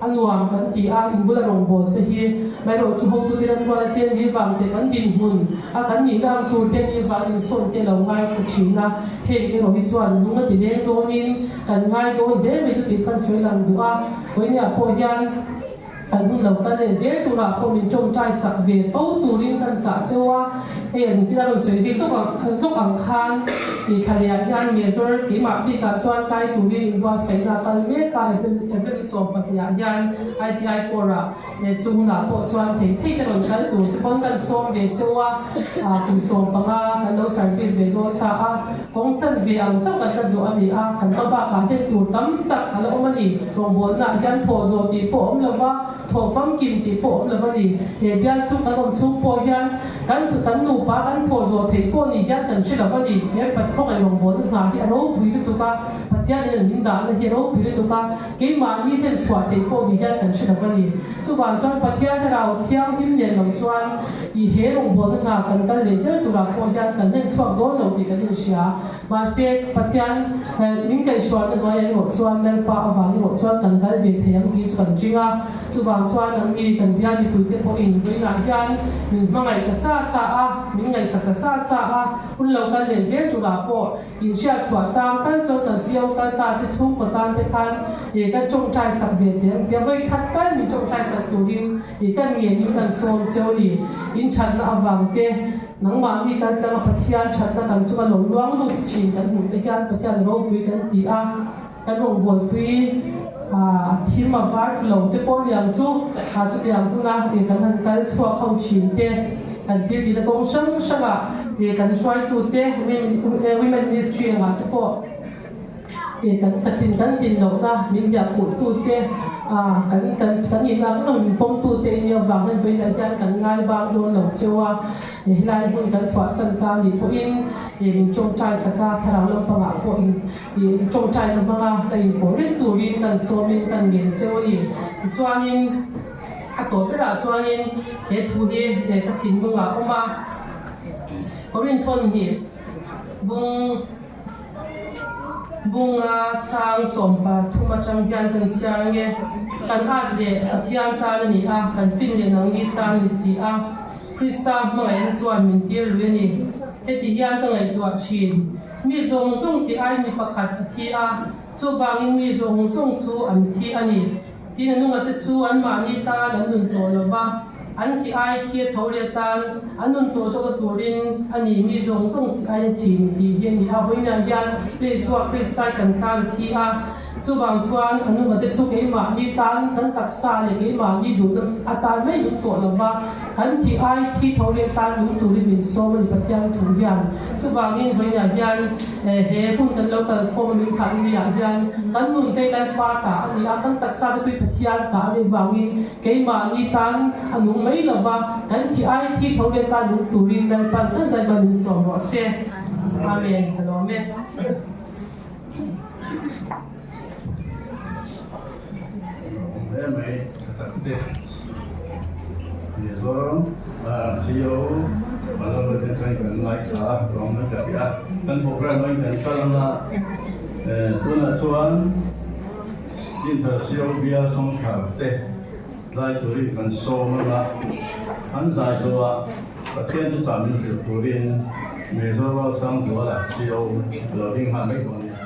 a nuam kan ti a, in bula rawngbâwl te hi mai rawh chu hotute ram ruala te ni vang te kan dinhmun a kan nihna ang tur te ni vang insawn te lo ngai fu thin a, heng erawh hi chuan lung a ti leng dawnin kan ngai dawn hle mai chu tih khan sawi lang duh a, vawinia pawh hian kan hun lo kal leh zel turah pawh min tawngtai sak ve fo turin kan chah cheu a, hei an thil a rawn sawi bik tawk ang zawk ang khan ih thlalehah hian Major keimah bikah chuan kai turin inbuatsaihna a kal mek a, April 12 ah hian ITI Corps-ah leh chung hunah pawh chuan thei thei te rawn kal tur te pawn kan sawm ve cheu a, kum 15 kan lo service ve dawn ta a, kawng chanve ang chauh kan la zawh a ni a, kan hma bakah hian tur tam tak a la awm a ni. Rawngbawlnaah hian thawh zawh tih pawh a awm lo va, thawh famkim tih pawh a awm lo a ni. He bial chu kan awm chhung pawh hian kan kan nupa kan thawh zawh theih pawh ni hian kan hre lo va ni. He Pathian khawngaih rawngbawlna hna hi a ropui lutuk a. Pathian hian min dahna hi ropui lutuk a, keimahni hlen chhuah theih pawh ni hian kan hre lo a ni. Chuvang chuan Pathian Thlarau Thianghlim nen lo chuan i he rawngbawlna hna kan kal leh zel turah pawh hian kan hlen chhuak dawn lo tih kan inhria. Mahse, Pathian min kaihhrualna hnuaiah erawh chuan Lalpa avang erawh chuan kan kal ve thei ang tih chu kan ring a. Chuvang chuan ang mi kan bial mipuite pawhin vawiinah hian min hmangaih ta sa sa a, min ngaihsak ta sa sa a, hun lo kal leh zel turah pawh inhriat chhuah chang tal chuan kan CEO kal ta te chhungkaw tan te khan ih kan tawngtai sak ve teh ang tia vawi khat tal min tawngtai sak turin ih kan ngenin kan sawm cheu ni. Inthatna avang te nangmahni kal tlanga Pathian thatna kan chunga lo luang lut thin kan hmuh te hian Pathian ropui kan ti a. Kan rawngbawlpui a thim a var lo te pawh aniang chu a chutiang huna ih kan han kal chhuak ho thin te, kan thil tihna kawng hrang hrangah ih kan hruaitu te women ministry angah te pawh ih kan ka tin kan tin lohna min hliahpulh tu te a kan kan kan nihna ang ang min pawm tu te nia vang hian vawiinah hian kan ngai bang dawn lo cheu a. Helai hmun kan chhuahsan ta anih pawhin ih min tawngtai sak a, thlarau lampangah pawh in Ih tawngtaina hmanga la inpawh reng turin kan sawmin kan ngen cheu a ni. Tichuanin a tawh berah chuanin he thu hi ka thinlungah a awm a, Korinthon hi bung bunga chang 13 atang hian kan chhiar ange, Kan at leh Pathian tan a ni a, kan fin leh nangni tan a ni si a, Krista hmangaihna chuan min tir lui a ni. Heti hian ka ngaihtuah thin. Mi zawng zawng tih ai mi pakhat a thi a, chuvangin mi zawng zawng chu an thi a ni. Tin, a nungate chu anmahni tan an nun tawh lo va, an thi ai thi a tho leh tan an nun tawh zawk a turin a ni. Mi zawng zawng tih ai a thi ni tih hi a ni a. Vawiinah hian Isua Kristai kan tan a thi a. Chuvang chuan a nungate chu keimahni tan kan taksa leh keimahni duhna atan mai nung tawh lo va, kan thih ai thi tho leh tan nung turin min sawm a ni Pathian thu hian. Chuvangin vawiinah hian he hun kan lo kal khawm a min thlah ni ah hian kan nun te Lalpa ta a ni a, kan taksa te pawh hi Pathian ta a nih vangin keimahni tan a nung mai lo va, kan thih ai thi tho leh tan nung turin Lalpan kan zaihman min sawm rawh se. Amen. Ka lawm e. Hle mai ka tak te Mizoram CEO Malawla te chuan kan ngaithla a ruang mai ka ti a kan program ah kan kal anga tunah chuan Dinthar CEO bial Sawngthar te tlai turin kan sawm anga an zai zawhah Pathian chu chah min hrilh turin Mizoram Sangzuala CEO a lo ding nghal mai dawn a nia.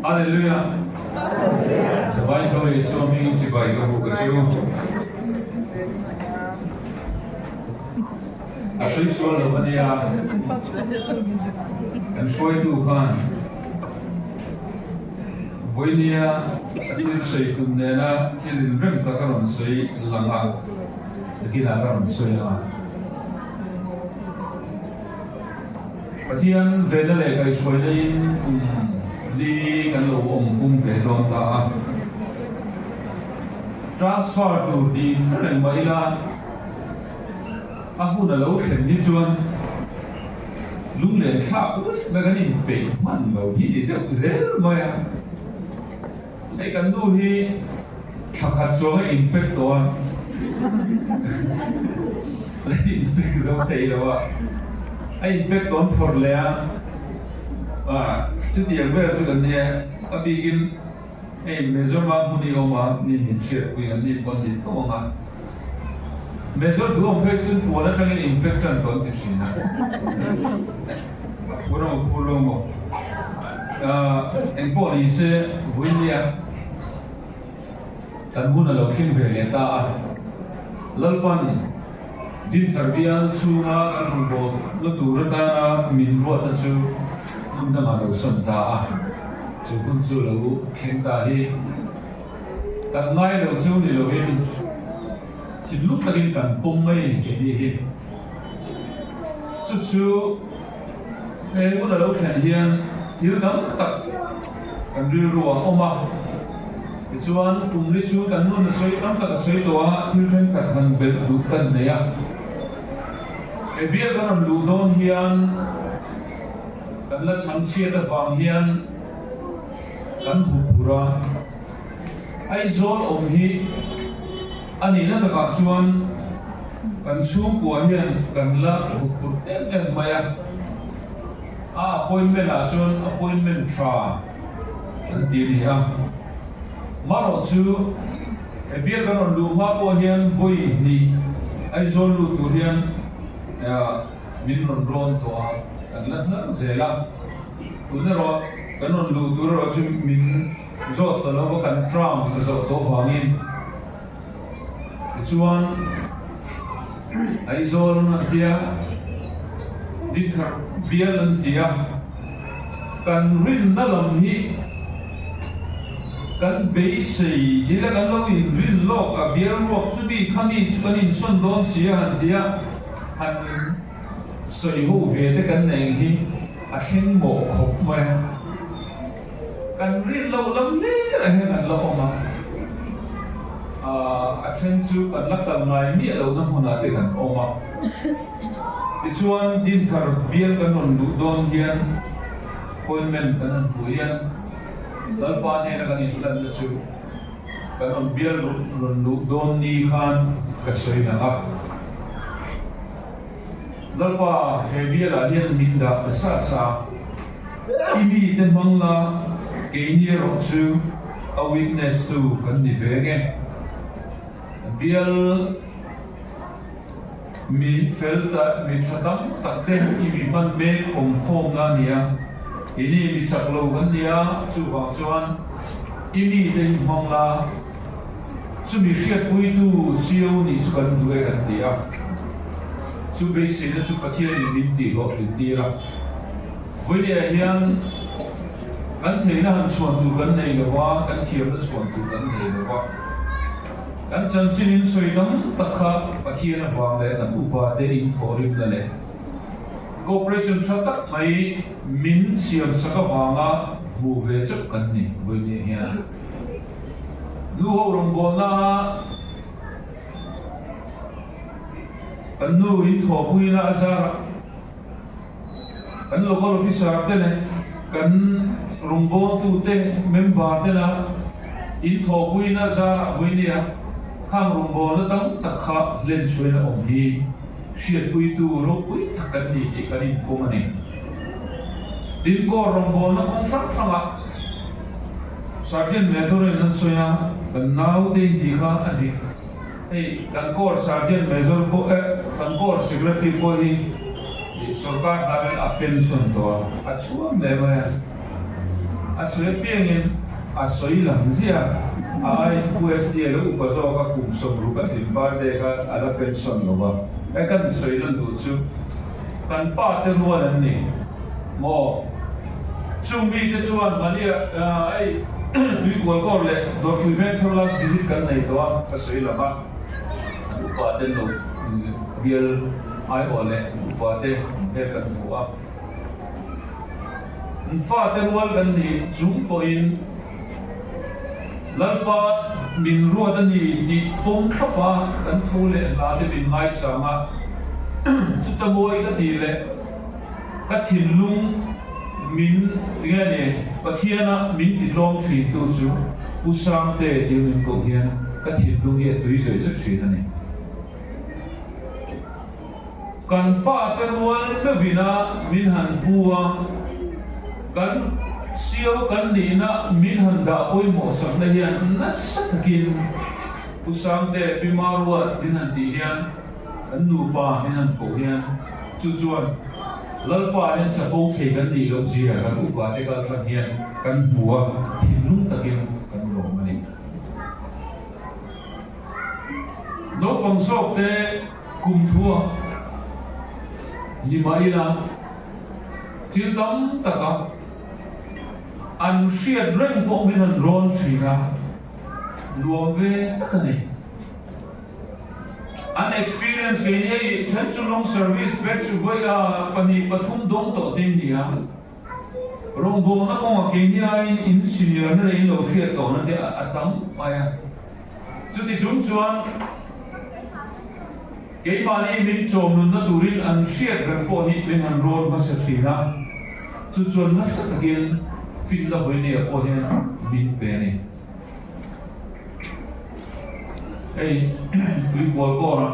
Hallelujah! Savai tho Isua hmingin chibai ka buk a che u. A hrui sual lo a nia. Kan hruaitu khan vawinia a thil sawi tum nena thil inrem tak a rawn sawi lang a, nakinah ka rawn sawi ang a. Pathian vena leh kaihhruaina in kum li kan lo awm pum ve dawn ta a. Transfer tur tih in hre reng mah ila a hun a lo thlen hi chuan lunglen thlak ruih mai kan inpeih hman lo hi ni deuh zel mai a. Hei kan nu hi thla khat chuang a inpek tawh a, la inpek zo thei lo a, a inpek tawn phawrh leh a, chutiang vel chu kan nia, a bikin hei Mizoram hmun i awm a, ni min hriatpui an ni pawh an ni tho ang a, Mizo duhawm phei chuan puan atangin inpek tan tawh an ti thin a. A phur ang a phur lo maw? Engpawh ni se Vuinia kan hun a lo thleng ve leh ta a, Lalpan Dinthar bial chhunga kan rawngbawlna tur atana min ruatna chu hmun dangah lo sawn ta a, chu hun chu lo thleng ta hi kan ngai lo chu ni lovin thinlung takin kan pawm mai a ni keini hi. Chu chu he hun a lo thlen hian thil tam tak kan rilru a awm a, tichuan kum li chu kan nun a sawi tam tak a sawi tawh a, thil thenkhat han belh duh kan nei a. He bial kan rawn luh dawn hian kan la chhang chhiat avang hian kan hmu phur a, Aizawl awm hi a nihna takah chuan kan chhungkua hian kan la huphurh em em mai a, a appointment ah chuan appointment tha kan ti a ni a. Marawh chu he bial kan rawn luh hma pawh hian vawi hnih Aizawl lut tur hian min rawn rawn tawh a, kan la hnar zel a. Tun erawh kan rawn luh tur erawh chu min zawt ta lova kan term a zawh tawh vangin tichuan Aizawl an tia Dinthar bial an tia kan rinna lam hi kan beisei ila kan lo inrin lawk a bial ruak chumi khami chu kan insawn dawn si a han tia han sawi ho ve te kan nei hi a thleng mawh khawp mai a. Kan rin loh lam hlerah hian an la awm a, a then chu kan la kal ngai miah lohna hmunah te kan awm a. Tichuan Dinthar bial kan rawn luh dawn hian appointment kan han hmuh hian Lalpa hnena kan inhlanna chu kan rawn bial rawn luh dawn ni khan ka sawi nang a. Lalpa he bialah hian min dah ta sa sa. I mite hmang la, keini erawh chu a witness tu kan ni ve nge. Bial mi fel ta mi tha tam tak te i mi hman mek awm khawmna a ni a, keini mi chak lo kan ni a, chuvang chuan i mite hi hmang la, chumi hriatpuitu CEO nih chu kan duh e kan ti a, chu beiseina chu Pathianin min tihhlawhtlin tir a. Vawiah hian kan theihna han chhuan tur kan nei lo a, kan thiamna chhuan tur kan nei lo a. Kan chanchin in sawi tam tak kha Pathian avang leh kan upa te in thawhrimna leh cooperation tha tak mai min siam sak avanga hmuh ve chauh kan ni vawiah hian. Nu ho rawngbawlna kan nu in thawhpuina a zarah. Kan local officer te leh kan rawngbawltu te member te la inthawhpuina zarah vawinia khang rawngbawlna tam tak kha hlen chhuain a awm hi hriatpuitu ropui tak kan ni tih kan inpawm a ni. Tin, Corps rawngbawlna kawng hrang hrangah Sergeant Major in an sawi a, kan naute intih kha a dik. Hei kan Corps Sergeant Major pawh eh kan Corps Secretary pawh hi ih sorkar hnarin a pension tawh a, a chhuang hle mai a. A sawi apiangin a sawi lang ziah. A aiin Pu SDA lo upa zawk a kum 60 a tlin birthday kha a la pension lo va. He kan sawi lan duh chu kan pa te rual an ni maw? Chung mite chuan Malia hei Tuikual kawr leh Dawrpui Vengthar last visit kan nei tawh a, ka sawi lang a, an upa ten lo bial aiawh leh an upa te an hmel kan hmu a. An fate rual kan nih chung pawhin Lalpa min ruat a ni tih pawm thlap a, kan thu leh hla te min ngaichang a, chuta mawi ka tih leh ka thinlung min tinge ni Pathiana min ti tlawm thin tu chu Pu Sangte tia min koh hian ka thinlung hi a tui zawih zawih thin a ni. Kan pa te rual meuhin a min han pu a, kan sio kan nihna min han dah pawimawh sakna hian nasa takin Pu Sangte, Pi Maruat min han tih hian, kan nupa min han koh hian chu chuan Lalpa hian chapo thei kan nih loh zia kan upa te kal hran hian kan hmu a, thinlung takin kan lawm a ni. Naupang zawk te kum thua ni mah ila thil tam taka an hriat reng pawh min han rawn thin a, nuam ve tak a ni. An experience kei nia i then chu long service batch vawi pahnih pathum dawng tawh te in ni a. Rawngbawlna kawngah keini aiin in senior na leh in lo hriat tawhna te a tam mai a. Chuti chung chuan keimahni min chawm nunna turin an hriat reng pawh hi min han rawn hmasa thin a, chu chuan nasa takin finna vawinia pawh hian min pe a ni. Hei Tuikual kawrah.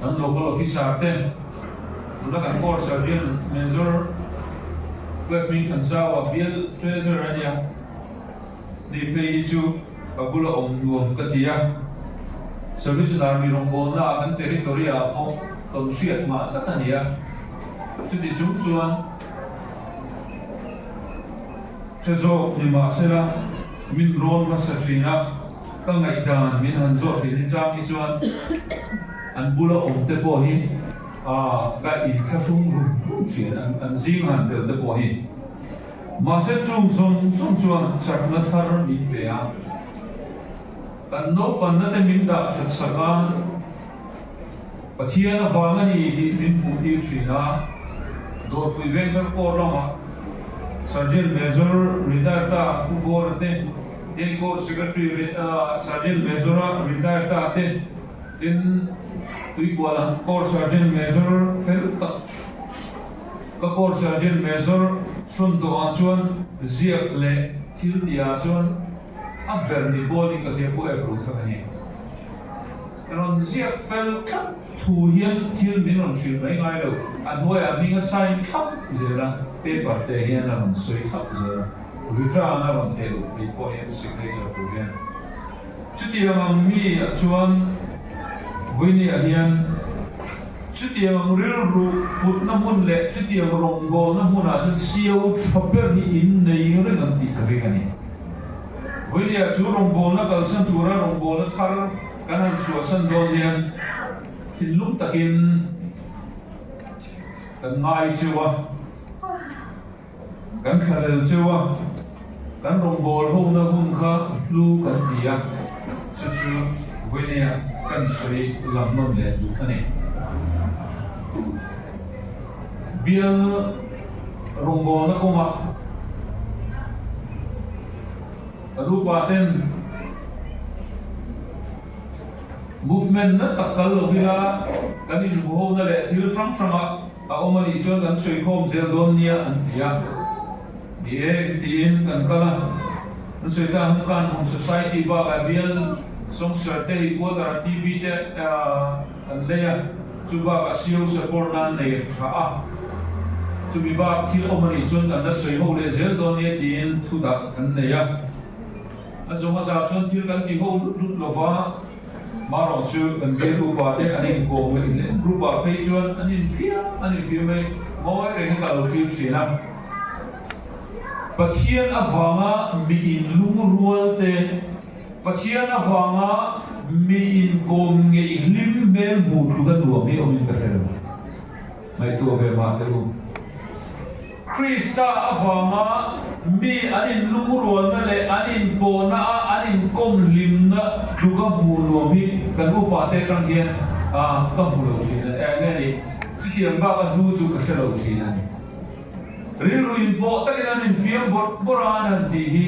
Kan local officer te tuna kan Corps Sergeant Major Twelve Ming Thanzau a bial Treasurer a nia, ni phei hi chu ka bula awm nuam ka ti a, Service Army rawngbawlna ah kan territory ah pawh tawn hriat mah tak a ni a, chuti chung chuan hre zawk ni mahsela min rawn hmasa thin a. Ka ngaihdan min han zawh thin hi chang hi chuan an bula awm te pawh hi ka inthlahrung rum rum thin an zing han tel te pawh hi. Mahse chung zawng zawng chuan chakna thar min pe a, kan naupanna te min dah that sak a, Pathian avang a ni tih min hmuh tir thin a, Dawrpui Vengthar Corps lamah Sergeant Major retired ta Pu Vawra te, Tin Corps Secretary Sergeant Major a retired ta te, tin Tuikuala Corps Sergeant Major fel tak ka Corps Sergeant Major hrawn tawhah chuan ziak leh thil tihah chuan a ber ni pawlin ka hria Pu Evru thang a ni. Rawn ziak fel thlap thu hian thil min rawn hrilh mai ngai lo, a hnuaiah hming a sign thlap zel a, paper te hian a rawn sawi thlap zel a, return a rawn theh loh phei pawh hian signature tur hian. Chutiang ang mi ah chuan Vawinia hian chutiang ang rilru putna hmun leh chutiang rawngbawlna hmunah chuan sio tha ber hi in nei reng ang tih ka ring a ni. Vawinia chu rawngbawlna kalsan tura rawngbawlna thar kan han chhuahsan dawn hian thinlung takin kan ngai cheu a, kan thlalel cheu a, kan rawngbâwl hona hun kha hlu kan ti a, chu chu vawinia kan sawi lam nawn leh duh a ni. Bial rawngbâwlna kawngah Ka nupa ten movement na tak kal lo ila kan inhmuhona leh thil hrang hranga a awm a nih chuan kan sawikhawm zel dawn nia an ti a. Ni e tiin kan kal a, an sawi ta ang kan hmun society bakah bial songster te hi quarter TV te An lei a, chu bakah CO support nan nei tha a, chumi bak thil awm a nih chuan kan la sawi ho leh zel dawn nia tiin thu dah kan nei a. A zawng a zah chuan thil kan ti ho lut lut lo va, marawh chu kan bial upa te an inkawm leh in group ah phei chuan an infiam an infiam mai, ngawi reng hi ka lo thlir thin a. Pathian avanga mi inlungrual te, Pathian avanga mi inkawm ngeih hlim hmel hmuh tluk a nuam hi awmin ka hre lo. Ngaihtuah ve mah teh u. Krista avanga mi an inlungrualna leh an inpawhna a an inkawm hlimna tluk a hmuh nuam hi kan upa te atang hian ka hmu lo thin a ni. Eng nge ni? Chutiang bak a hnu chu ka hre lo thin a ni. Rilru inpawh takin an infiam bawrh bawrh a an han tih hi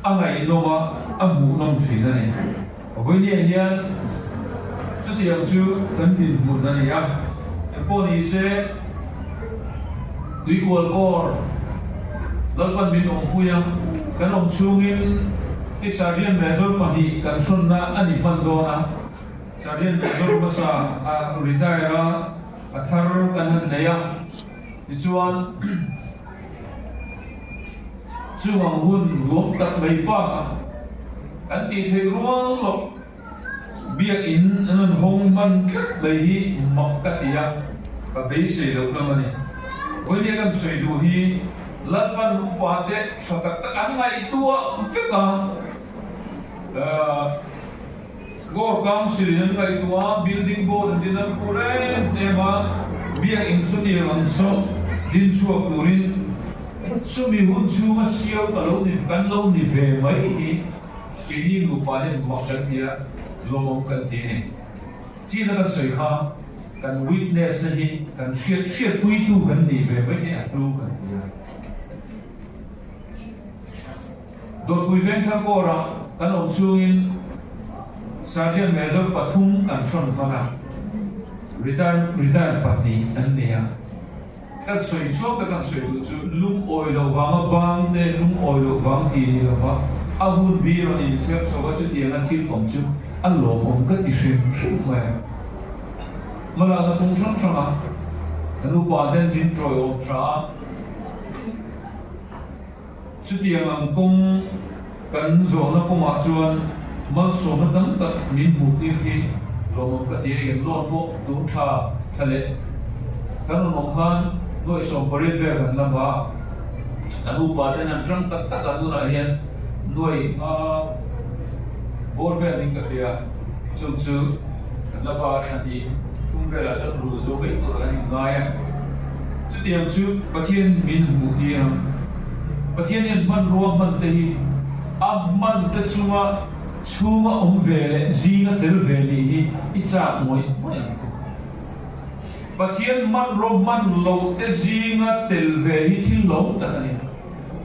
a ngaihnawm a, a hmuhnawm thin a ni. Vawinia hian chutiang chu kan dinhmun a ni a, engpawh ni se Tuikual Corps Lalpan min awmpui a, kan awm chhungin i Sergeant Major pahnih kan hrawnna a ni hman dawn a, Sergeant Major hmasa a retire a, A thar kan han nei a, tichuan chung ang hun nuam tak mai bakah kan tih theih rual loh biakinn an rawn hawng hman tlat mai hi mak ka ti a, ka beisei loh lam a ni. Vawinia kan sawi duh hi Lalpan upa te tha tak tak an ngaihtuah vek a, Corps Council in an ngaihtuah a, Building Board an din an phu reng em a, Biakinn chutiang ang saw din chhuak turin chumi hun chhunga siau ka lo ni kan lo ni ve mai hi keini nupa hian mak kan ti a, lawmawm kan ti a ni. China kan sawi kha kan witness na hi kan hriat hriatpuitu kan ni ve mai hi a hlu kan ti a. Dawtpui Vengthar Corps-ah kan awm chhungin Sergeant Major pathum kan hrawn hman a, retire retire pahnih an ni a. Kan sawi chhuak tak kan sawi duh chu lungawi loh vanga bang te, lungawi loh vang ti ni lova a hun bi rawn inchher chho a, chutianga thil awm chu a lawmawm ka ti hrim hrim mai a. Hmalakna kawng hrang hranga kan upa ten min tawiawm tha a. Chutiang ang kawng kan zawhna kawngah chuan malsawmna tam tak min hmuh tir hi lawmawm ka ti a, in loan pawh tun thla thla leh kan rawn awm khan nuaih 18 vel kan lam a, kan upa ten an tang tak tak a, tunah hian nuaih nga bawr vel ding ka hria, chung chu kan la pa thla hnih thum velah chuan rul zo mai tur kan inngai a. Chutiang chu Pathian min hmuh tir a. Pathian hian hmanrua hman te hi a hman te chunga chhunga awm ve leh zinga tel ve nih hi i chak ngawih ngawih ang chu. Pathian hmanraw hman loh te zinga tel ve hi thil lo tak a ni.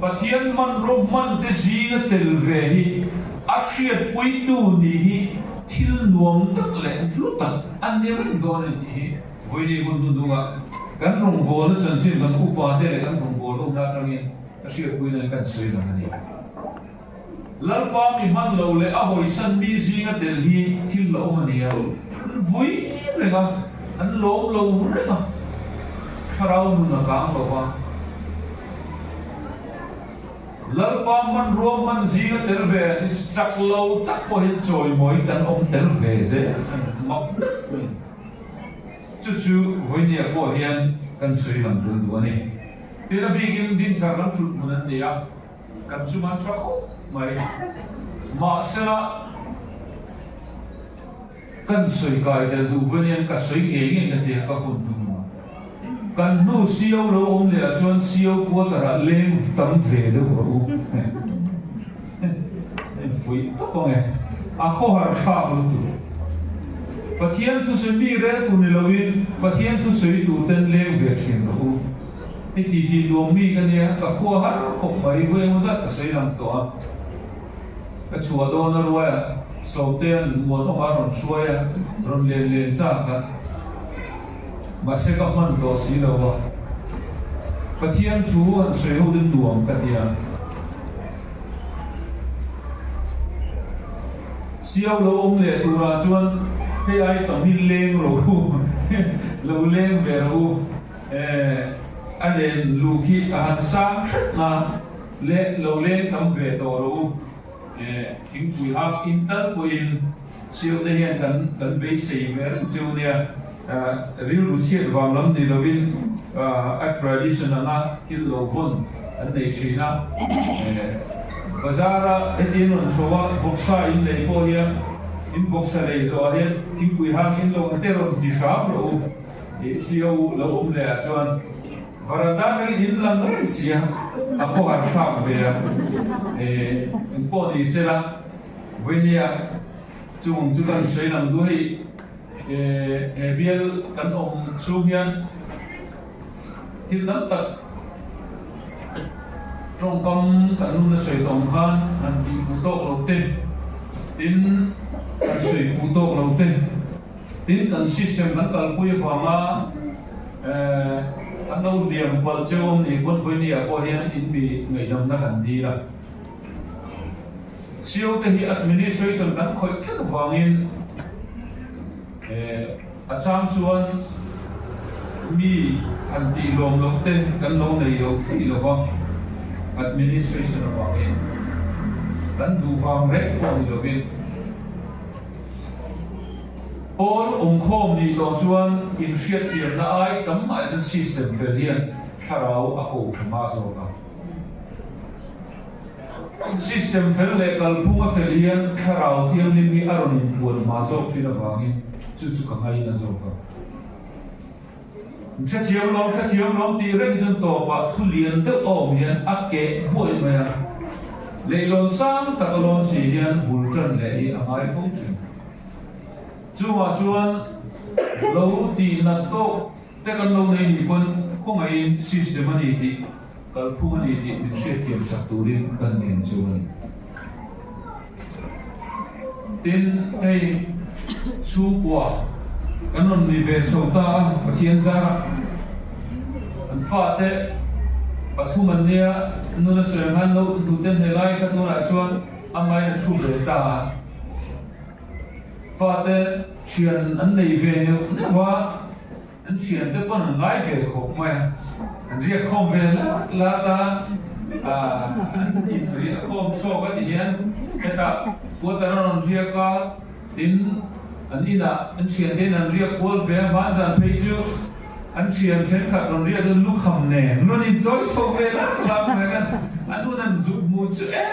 Pathian hmanraw hman te zinga tel ve hi a hriatpuitu nih hi thil nuam tak leh hlu tak a ni reng dawn a ni tih hi Vawiini hun hnu hnungah kan rawngbawlna chanchin kan upa te leh kan rawngbawlna awmna atangin ka hriatpuina in kan sawi lang a ni. Lalpa mi hman lo leh a hawisan mi zinga tel hi thil la awm a ni a, an vui reng a, an lawm lo reng a, thlarau nun a kang lo va. Lalpa hmanrua hman zinga tel ve chak lo tak pawhin chawimawi kan awm tel ve zel a ni, mak tak mai. Chu chu vawinia pawh hian kan sawi lang tel duh a ni. Tin a bikin Dinthar kan thut hmun an ni a, kan chunga an tha khawp mai. Mahsela kan sawi kai tel duh vawiin ka sawi ngei ngei ka tia ka hun hnu hnu a. Kan hnu sio lo awm leh ah chuan sio quarter ah leng tam ve deuh rawh u. En fuih tawp ang e. A khawhar thlak lutuk. Pathian thusawi mi rel tur ni loin Pathian thusawi tur ten leng ve thin rawh u. Hei ti ti nuam mi ka nia, ka khua har khawp mai, vawi engmaw zat ka sawi lang tawh a. Ka chhuah dawn a ruai a, Sawmtea'n muanawma rawn hruai a, rawn len len chak a. Mahse ka hman tawh si lo a. Pathian thu han sawi ho ding nuam ka ti a. Siau lo awm leh turah chuan hei ai tam hi leng rawh u, lo leng ve rawh u. A len luh khi a han sang hret na le lo leng tam ve tawh rawh u. Thingpui hak in tal pawhin siau te hian kan beisei ve reng cheu nia. Rilru chhiat vang lam ni lovin a tradition anga thil lo vawn an nei thin a. Bazar-a heti an rawn chho a, vawksa in lei pawh hian in vawksa lei zawhah hian thingpui hang in lo te rawn ti hram rawh u tih CO lo awm leh ah chuan varanda atangin in lang reng si a, a khawhar thlak ve a. Engpawh ni sela vawinia chung chu kan sawi lang duh hei. He bial kan awm chhung hian thil tam tak tawngkam kan nun a sawi tawng khan han tih fuh tawk lo te, tin kan sawi fuh tawk lo te, tin kan system kan kalpui avanga kan lo liam palh cheu awm ni pawn vawinia pawh hian in mi ngaihdamna kan dil a. Sio te hi administration kan khawih tlat avangin a chang chuan mi han tih lawm loh te kan lo nei lo thei lo va, administration avangin kan duh vang reng pawh ni lovin pawl awmkhawm nih tawh chuan inhriatthiamna ai tam mah chuan system fel hian thlarau a ko tha hma zawk a. System fel leh kalphung a fel hian thlarau thianghlim hi a rawn inpuan hma zawk thin avangin chu chu ka ngaina zawk a. Hrethiam lo, hrethiam lo tih reng chuan tawpah thu lian deuh a awm hian a keh buai mai a. Leihlawn sang tak a lawn si hian bul tan leh hi a ngai fo thin. Chungah chuan lo tih nat tawk te kan lo nei ni pawn khawngaihin system a ni tih Kalphung a ni tih min hriatthiam sak turin kan ngen chu a ni. Tin, hei chhungkua kan rawn ni ve chho ta a, Pathian zarah an fate pathum an nia, nuna sawi ang khan no hnute hne lai kha tunah chuan a ngaina thu ve ta a. Fate thian an nei ve neuh neuh a. An thiante pawn an ngai ve khawp mai a, an riak khawm ve lat lat a, an in riah khawm chhuak a ti hian hetah quarter a rawn riak a, tin an inah an thiante in an riak kual ve a, hmanzan phei chu an thian thenkhat rawn riak chu lukham nen rawn in chawi chho ve lat lat mai a, an hun an zuk hmu chu e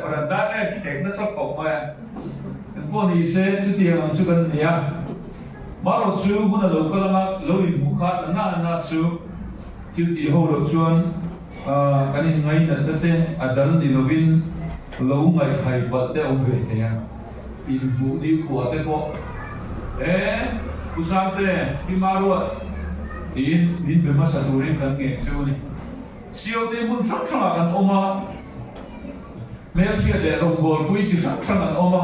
varanda nge khek nasa khawp mai a, engpawh ni se chutiang ang chu kan ni a. Marawh chu hun a lo kal anga lo inhmuh kha na na chu thil tih ho loh chuan kan inngainatna te a dal ni lovin lo ngaihhai palh te a awm ve thei a, inhmuh nikhua te pawh e Pu Sangte, Pi Maruat tiin min be hmasa turin kan ngen chu a ni. Sio te hmun hrang hrangah kan awm a, hmelhriat leh rawngbawlpui chi hrang hrang an awm a.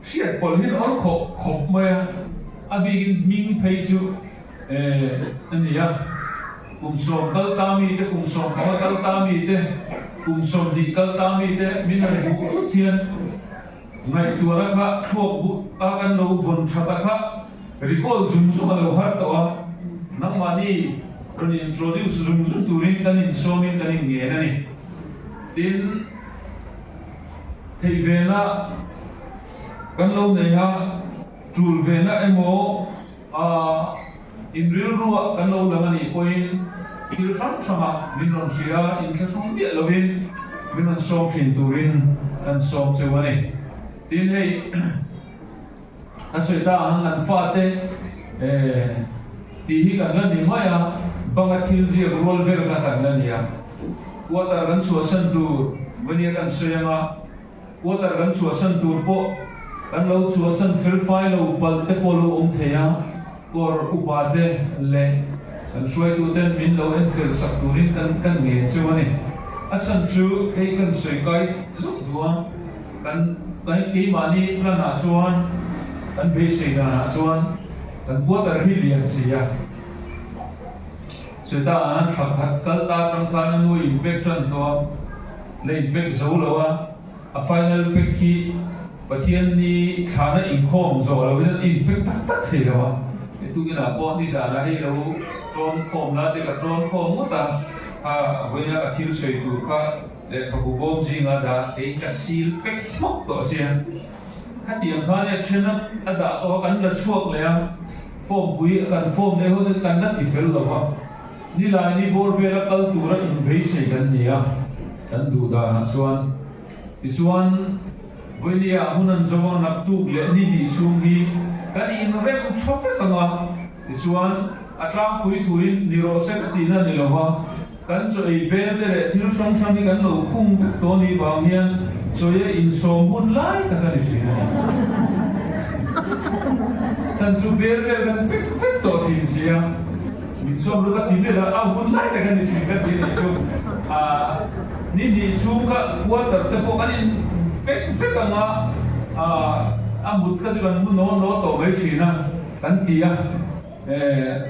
Hriat pawlh hi awr khawp khawp mai a, a bikin hming phei chu a ni a, kum sawm kal ta mi te, kum 15 kal ta mi te, kum 20 kal ta mi te min han hmuh thut hian ngaihtuahna kha thluak but a kan lo vawn that a kha recall zung zung a lo har tawh a, nangmahni rawn introduce zung zung turin kan insawmin kan inngen a ni. Tin. Theih vena kan lo nei a, tul vena emaw in rilruah kan lo lang a nih pawhin thil hrang hranga min rawn hria a, inthlahrung miah lovin min rawn sawm thin turin kan sawm cheu a ni. Tin hei a sawi ta ang kan fate tih hi kan la ni mai a, banga thil ziak rual vel kha kan la ni a. Quarter kan chhuahsan tur vania kan sawi ang a, quarter kan chhuahsan tur pawh kan lo chhuahsan fel fai lo palh te pawh lo awm thei a, kawr upa te leh kan hruaitu ten min lo en fel sak turin kan kan ngen cheu a ni. A chhan chu hei kan sawi kai zauh duh a, kan kan keimahni plan ah chuan kan beisei danah chuan kan quarter hi lian si a. Chutah an thla khat kal ta atang khan a nu in pack tan tawh a, la in pack zo lo a, a final pack hi Pathian ni thlana inkhawm zawh lo in an in pack tak tak thei lo a, he tukinah pawh nizanah hei lo tawn khawm la te ka tawn khawm ngawt a, kha vawiina ka thil sawi tur kha lehkhabu bawm zinga dah kei ka sil pack hmawk tawh sia, khatiang khan a then a dah tawh a kan la chhuak leh a. Form pui kan form leh ho te kan la ti fel lo va, Nilaini bawr vela kal tura inbeisei kan ni a, kan duh danah chuan. Tichuan, Vawinia hun an zo a, naktuk leh ni hnih chhung hi kan inrem tha vek ang a, tichuan a tlangpui thuin ni rawh se ka tihna ni lo va, kan chaw ei bel te leh thil hrang hrang hi kan lo khung vek tawh ni vang hian chawi a insawm hun lai tak a ni thin a ni. Chan chu bel vel kan pek vek tawh thin sia, min sawm ru ka ti vel a, a hun lai tak a ni thin ka ti a nih chu. Ni hnih chhung kha quarter te pawh kan in pek vek ang a, a mut kha chu kan mu naw naw tawh mai thin a, kan ti a.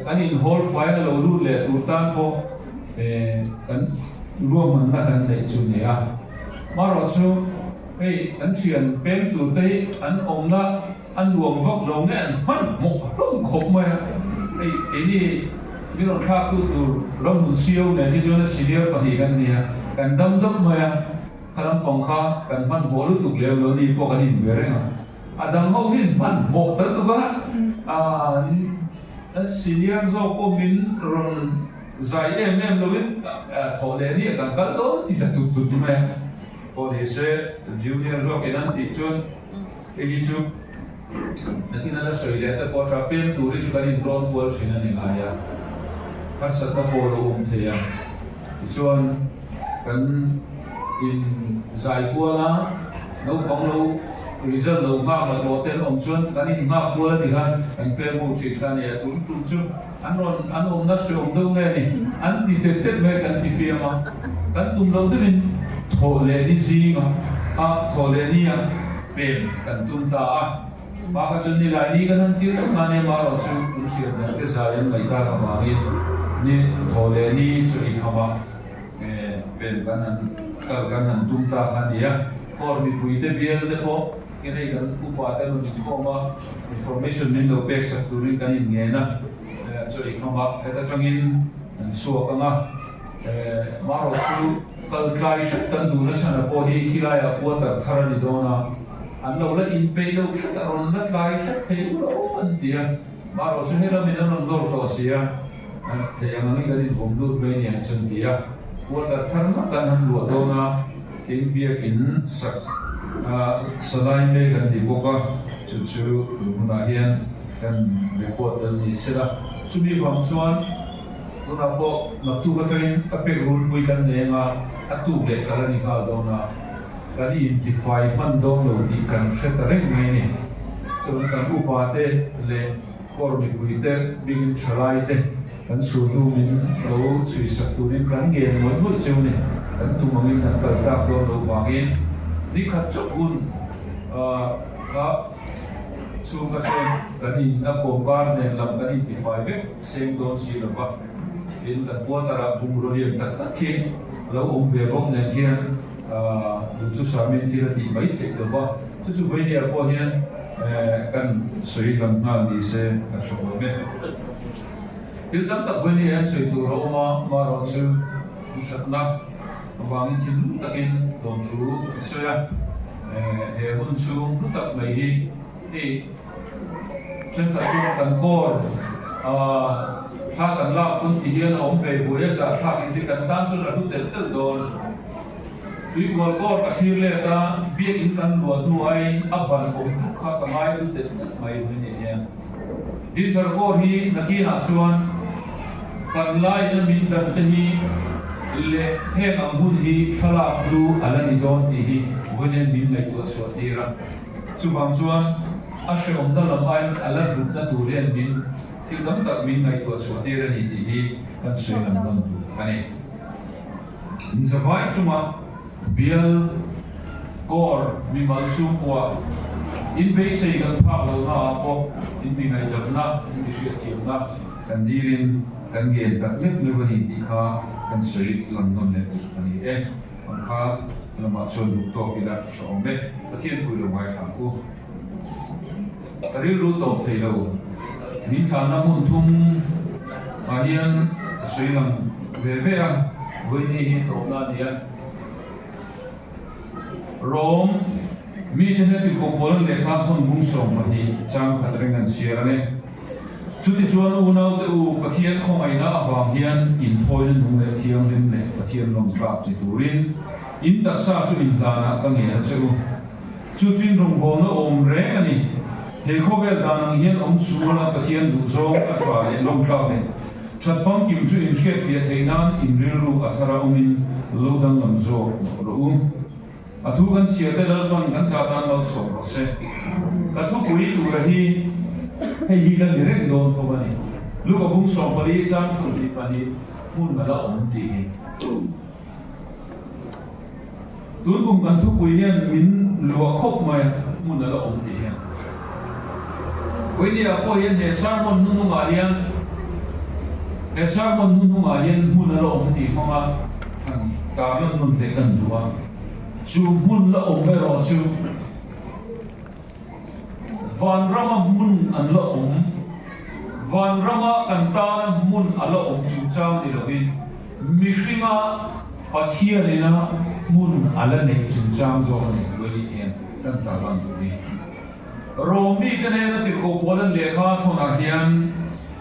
Kan inhawl fai a lo lut leh tur tan pawh kan ruahmanna kan neih chu ni a. Marawh chu hei kan thian peng tur te hi an awmna a nuam vak lo nge an hmanhmawh hlawm khawp mai a. Hei keini min rawn thlak tu tur ramhmun sio nen hi chuan a senior pahnih kan ni a, kan dam deuh mai a, kha lampang kha kan hmanhmawh lutuk lem lo ni pawh kan inbe reng a. A dang ho hi hmanhmawh tal tuk a, a senior zawk pawh min rawn zai em em loin thawh leh nia kan kal dawn ti ta tut tut mai a. Pawh ni se junior zawkin an tih chuan hei hi chu nakin a la sawi leh te pawh tha pem tur hi chu kan inrawn kual thin a ni ngai a, harsatna pawh a lo awm thei a. Tichuan kan in zai kual a, naupang lo result lo nghak la tawh te an awm chuan kan in nghak kual a ti khan kan pem ho thin kha a nia, tun tum chu an rawn an awmna hreawm deuh nge ni an ti tet tet mai kan ti fiam a, kan tum loh deuhin thawh leh ni zinga a thawh leh nia pem kan tum ta a, hma kha chuan nilai ni kan han tir vek a nia marawh chu kan hriat dan te zai an ngaih tak avangin ni thawh leh ni chu ei kham a. Pen kan han kal kan han tum ta kha a ni a, court mipuite bial te pawh nge hei kan upa te rawn inkhawm a, information min lo pek sak turin kan inngen a, chaw eikham a, heta tangin an chhuak ang a, marawh chu kal tlai hret kan duhna chhan a pawh hi khilaiah quarter thar a ni dawn a, an lo la inpeih deuh hret a rawn la tlai hret thei ula aw an ti a, marawh chu helamin an rawn dawr tawh si a. Thei ang angin kan invawm lut mai nia chuan ti a, quarter thar ngawt an han luah dawn a, tin biakin sak salai mek an ni bawk a, chu chu tun hunah hian kan report an ni sela. Chumi vang chuan tunah pawh naktuk atangin a pek rulpui kan nei anga a tuk leh kal a ni nghal dawn a, kan intifai hman dawn lo tih kan hre ta reng mai a ni. Chuan kan upa te leh. Kawr mipuite bingin thalaite kan chhunnu min lo chhui sak turin kan ngen mawlh mawlh cheu ni. Kan tum angin kan kal tak dawn lo vangin ni khat chawp hun kha chhung kha chuan kan in a kawmkar nen lam kan intifai vek seng dawn si lo va. Tin, kan quarter-ah bungraw lian tak tak khi lo awm ve bawk nen khian duhthusam in thil a tih mai theih lo va. Chu chu Vainia pawh hian Kan sawi lam nghal ni se ka hre awm e. Thil tam tak vawiin hian sawi tur a awm a, marawh chu hmuhsatna avangin thinlung takin lawmthu ka sawi a. He hun chhung hlu tak mai hi hei thenkhat chuan kan kawr thla kan lak pawn ti hian a awm ve buai a, zahthlak in ti kan tan chuan a hlu telh telh dawn. Tuikual kawr ka thlir let a, biakin kan luah hnu aiin a ban awm thut kha ka ngai lu telh telh mai mai ni hian. Dinthar kawr hi nakinah chuan kan laiin a min dan te hi leh heng ang hun hi thlalak hlu a la ni dawn tih hi vawiin min ngaihtuah chhuah tir a. Chuvang chuan a hreawmna lam aiin a la hlutna tur hian min thil tam tak min ngaihtuah chhuah tir a ni tih hi kan sawi lam nawn tur a ni. Zavai chunga bial kawr mimal chhungkua in beisei kan phak lohna ah pawh in mi ngaihdamna, in mi hriatthiamna kan dilin kan ngen tak meuh meuh a ni tih kha kan sawi lang nawn leh duh a ni e. Ang kha lamah chuan duh tawk ila hre awm e. Pathian pui lo ngaithla ang u. Ka rilru tawp thei lo. Min thlanna hmun thum ah hian ka sawi lang ve ve a, vawiini hi tawpna a ni a. Rom mite hna ti kawpawlh lehkha thawn bung 12 chang khat reng an chhiar ang e. Chutichuan unaute u, Pathian khawngaihna avang hian inthawina nung leh thianghlim leh Pathian lawmtlak ni turin in taksa chu inhlanah ka ngen a che u. Chu chu in rawngbawlna awm reng a ni. He khawvel dan ang hian awm suala Pathian duhzawng a tha leh lawmtlak leh that famkim chu inhriatfiah theih nan in rilru a thar a awmin lo danglam zawk rawh u. A thu kan chhiar te Lalpan kan za tan lo sawm rawh se. Ka thupui tura hi hei hi la ni reng dawn tho a ni. Luka bung 14 chang 22 hmun a la awm tih hi. Tun kum kan thupui hian min luah khawp mai a, hmun a la awm tih hian. Vawinia pawh hian he sermon hnuhnungah hian he sermon hnuhnungah hian hmun a la awm tih hmanga han tarlan nawn hle kan duh a, chu hmun la awm erawh chu Vanrama hmun an la awm, Vanrama kan tana hmun a la awm chungchang ni lovin mihringa Pathianina hmun a la neih chungchang zawk a ni Lueli hian kan tarlan duh hi. Rom mite nena tirhkoh Paulan lehkha a thawnah hian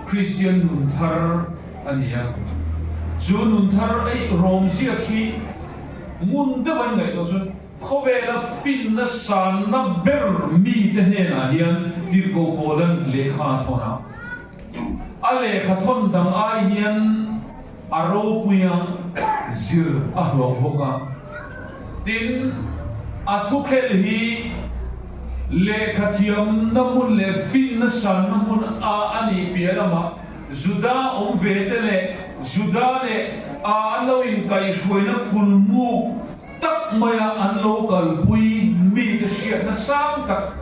Kristian nun thar a ni a. Chu nun thar ei Rom ziak hi ngun deuh a inngaihtuah chuan khawvela finna sanna ber mite hnenah hian tirhkoh Paulan lehkha a thawn a. A lehkha thawn dang ai hian a ropuia zir a hlawh bawk a. Tin, a thukhelh hi lehkhathiamna hmun leh finna sanna hmun a a nih piah lamah Juda awm ve te leh Juda leh a an lo inkaihhruaina kulmuk tak maia an lo kalpui mite hriatna sang tak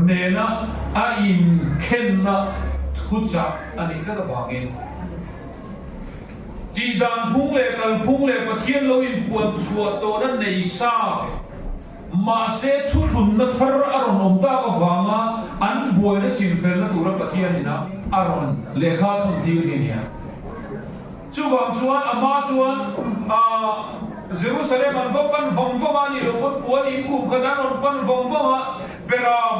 nena a inkhenna thuchah a nih tlat avangin Tihdan phung leh kalphung leh Pathian lo inpuan chhuah tawhna nei sa mahse thuthlunna thar a rawn awm tak avanga an buaina chinfelna tura Pathian ina a rawn lehkha thawn tir hi a ni a. Chuvang chuan ama chuan Jerusalem an va pan vawng vawng a, nih loh pawn puan in kum khat an rawn pan vawng vawng a, Beram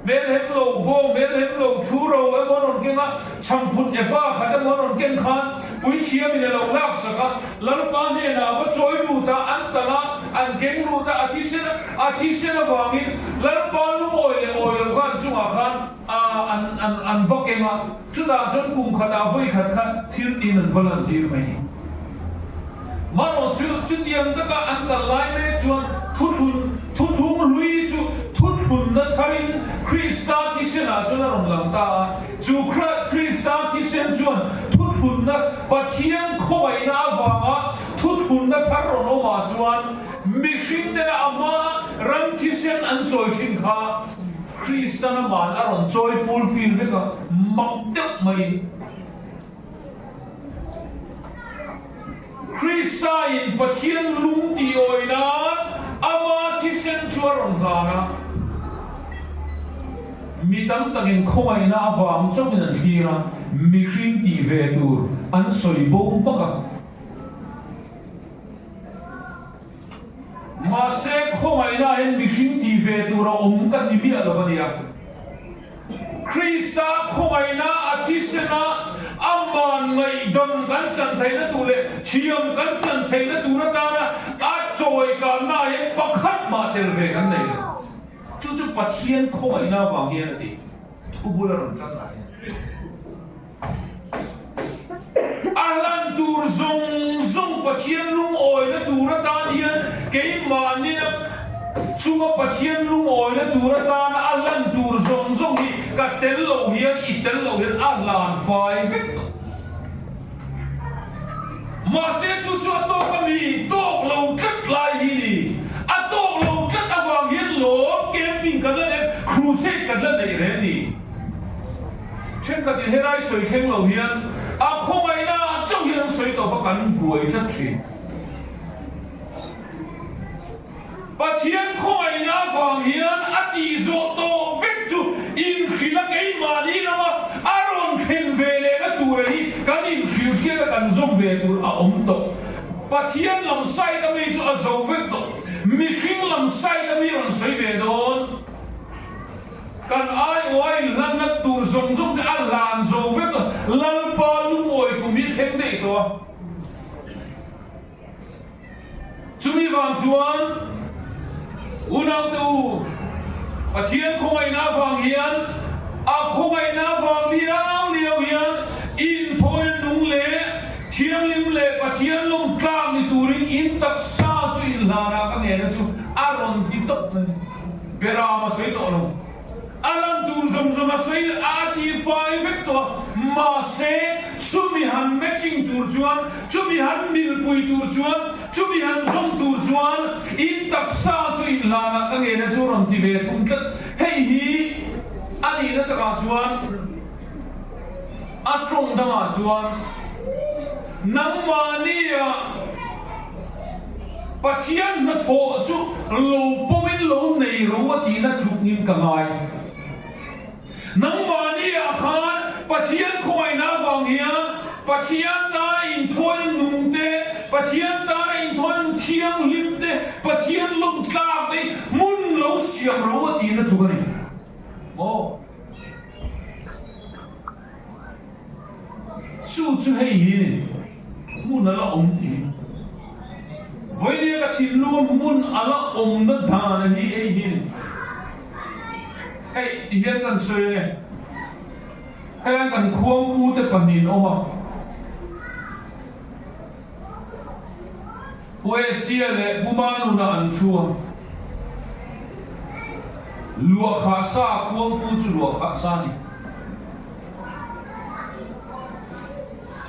hmel hem lo, bawng hmel hem lo, thu ro emaw an rawn keng a, chhangphut efa khat emaw an rawn ken khan puithiamin a lo laksak a, Lalpa hnenah a va chawi lut a, an tal a, an keng lut a, a thisen a thisen avangin Lalpa lungawi leh awi lo kha an chungah khan an an an va keng a, chutah chuan kum khatah vawi khat kha thil tiin an va lantir mai ni. Marawh chu chutiang taka an kal lai mek chuan thuthlun thuthlung hlui chu thuthlunna tharin Krista thisenah chuan a rawn lang ta a. Chu Krista thisen chuan thuthlunna Pathian khawngaihna avanga thuthlunna thar rawn awmah chuan mihring tena a hmaa ram thisen an chawi thin kha Kristan aman a rawn chawi fulfill vek a, mak deuh maiin. Krista-in Pathian lung tih awi nan ama thisen chu a rawn hlan a. Mi tam takin khawngaihna avang chauhin an thlir a, mihring tih ve tur an sawi bo hmak a. Mahse, khawngaihna hian mihring tih ve tur a awm ka ti miah lo a nia. Krista khawngaihna a thisena aman ngaihdam kan chan theihna tur leh thiam kan chan theihna tur atana a chawi kalna ah hian pakhat mah tel ve kan nei lo. Chu chu Pathian khawngaihna avang hian a ti. Thu bul a rawn tan ah hian. A hlan tur zawng zawng Pathian lungawina tur atan hian keimahni chunga Pathian lungawina tur atana a hlan tur zawng zawng hi ka tel lo hian i tel lo hian a hlan fai vek tawh. Mahse chu chu a tawk a mi tawk lo tlat lai hi ni. A tawk lo tlat avang hian lawm camping kan la neih crusade kan la neih reng ni. Thenkhatin helai sawi thleng lo hian a khawngaihna chauh hian an sawi tawp a, kan buai tlat thin. Pathian khawngaihna avang hian a tih zawh tawh vek chu inhrilh a keimahni lama a rawn thlen ve lehna tura hi kan inhrilh hriat a kan zawm ve tur a awm tawh. Pathian lam side a mi chu a zo vek tawh. Mihring lam side a mi rawn sawi ve dawn. Kan aiawha inhlanna tur zawng zawng chu a hlan zo vek a, Lalpa lungawi kum hi thleng daih tawh a. Chumi vang chuan unaute u, Pathian khawngaihna avang hian, a khawngaihna avang liau liau hian inthawina nung leh thianghlim leh Pathian lawm tlak ni turin in taksa chu inhlanah ka ngena chu a rawn ti tawp mai. Beram a sawi tawh lo. A lan tur zawng zawng a sawi a ti fai vek tawh a, mahse chumi han matching tur chuan, chumi han milpui tur chuan, chumi han zawm tur chuan in taksa chu inhlanah ka ngena chu rawn ti ve thung tlat. Hei hi a nihna takah chuan a tawng dangah chuan nangmahnia Pathian hnathawh chu lo pawmin lo nei ro a tihna tluk ngin ka ngai. Nangmahni ah khan Pathian khawngaihna avang hian Pathian tana inthuaina nung te, Pathian tana inthuaina nu thianghlim te, Pathian lawm tlak te hi hmun lo siam ro a tihna tluk a ni maw? Chu chu hei hi ni, hmun a la awm tih. Vawinia ka thinlunga hmun a la awmna dan hi hei hi ni. Hei ti hian kan sawi ange, heng kan khuangpute pahnihin awm a. Pu Asia leh Pu Manuna an thu a, luahkhah sa kuangpu chu luahkhah sa a ni.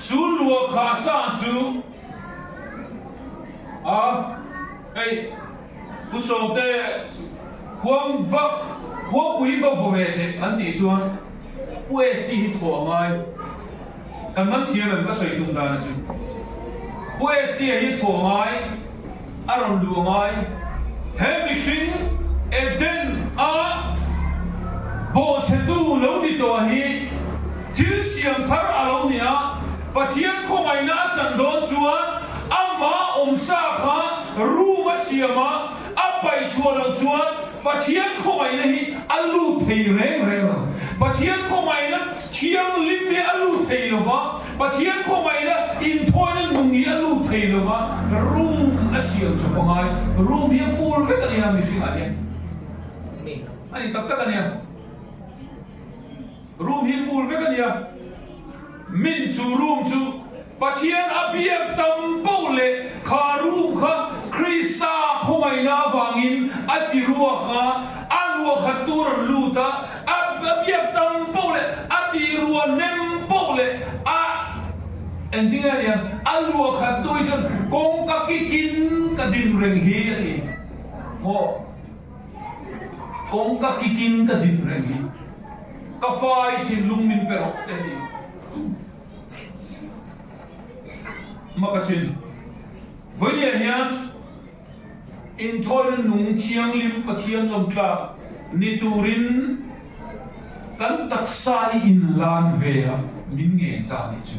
Chu luahkhah sa chu a hei Pu Sawmte khuang vak khuangpui va vaw ve teh an tih chuan Pu ST hi thawh a ngai. Kan man thiam em ka sawi tum dan chu. Pu ST-a hi thaw ngai, a rawn luh ngai. He mihring Eden a bawhchhetu lo ni tawh hi thil siam thar a lo ni a, Pathian khawngaihna a chan dawn chuan amah awmsa kha room a siam a, a paih chhuah loh chuan Pathian khawngaihna hi a lut thei reng reng lo. Pathian khawngaihna Thianghlim hi a lut thei lo va, Pathian khawngaihna inthawina nung hi a lut thei lo va, room a siam chawp a ngai. Room hi a full vek a nia mihringah hian. A ni tak tak a nia. Room hi full vek a nia. Min chu room chu Pathian a biak tam poh leh kha room kha Krista khawngaihna avangin a ti ruak a, a luah khat tur an lut a, a biak tam poh leh a ti ruah hnem poh leh a engtin nge nia a luah khat tu hi chuan kawngka kikin ka din reng hi a ti maw kawngka kikin ka din reng hi ka fai thinlung min pe rawh te a ti. Makasin, Vawinia hian inthawina nung thianghlim Pathian lawmtlak ni turin kan taksa hi inlan ve a min ngen ta anih chu.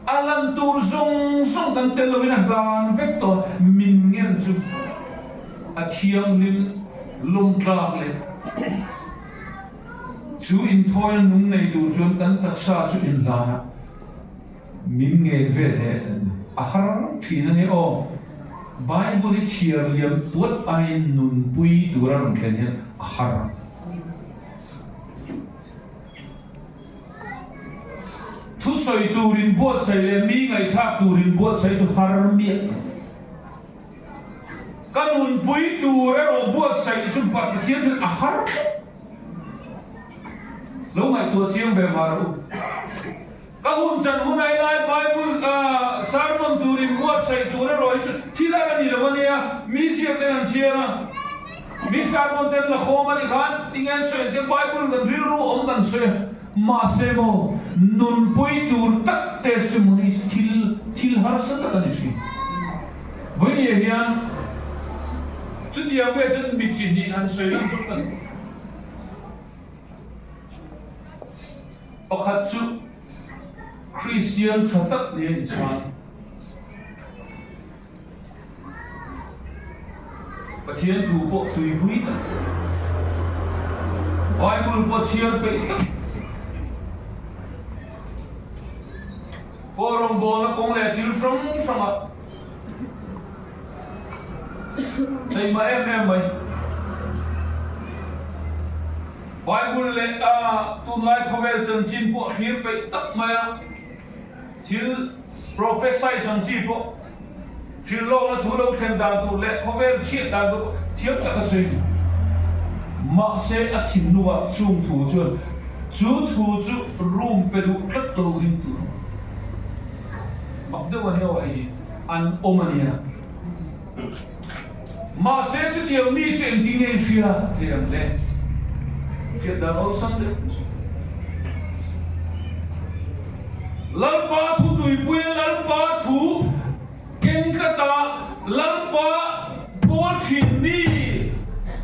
A lan tur zawng zawng kan tel lovin a hlan vek tawh a, min ngen chu a thianghlim lawmtlak leh Chu inthawina nung nei tur chuan kan taksa chu inhlanah min ngen ve leh a har thin a ni aw. Bible hi chhiar liam puat aiin nunpui tura rawn thlen hian a har. Thusawi turin buatsaih leh mi ngaihthlak turin buatsaih chu har miah lo. Ka nunpui tur erawh buatsaih chu Pathian chuan a har tlat. Lo ngaihtuah chiang ve mah rawh u. Ka hun chan hun ai lai Bible sermon turin buatsaih tur erawh hi chu thil a la ni lo a nia, mi ziak ten an chhiar a, mi sermon ten la khawm a ni khan tinge an sawi ang te Bible kan rilru awm kan sawi a, mahse maw nunpui tur tak testimony chu thil thil harsa tak a ni thin. Vawinia hian chutiang vel chuan mi chi hnih han sawi lang zawk a ni. Pakhat chu Kristian tha tak ni a nih chuan. Pathian thu pawh tuipui tak, Bible pawh chhiar peih tak, pawh rawngbawlna kawng leh thil hrang hrangah Keimah em em mai. Bible leh a tunlai khawvel chanchin pawh thlir peih tak mai a, thil prophesies ang chi pawh hrilh lawkna thu lo thlen dan tur leh khawvel chhiat dan tur pawh thiam tak a sawi ni. Mahse a thinlungah chung thu chuan chu thu chu room pe duh tlat lo ring tur mak deuh a ni aw hei hi. An awm a nia. Mahse chutiang mi chu engtin nge i hria thei ang le? Hriat dan awlsam deuh chu. Lalpa thu tuipuia Lalpa thu keng tlata Lalpa pawl thin mi,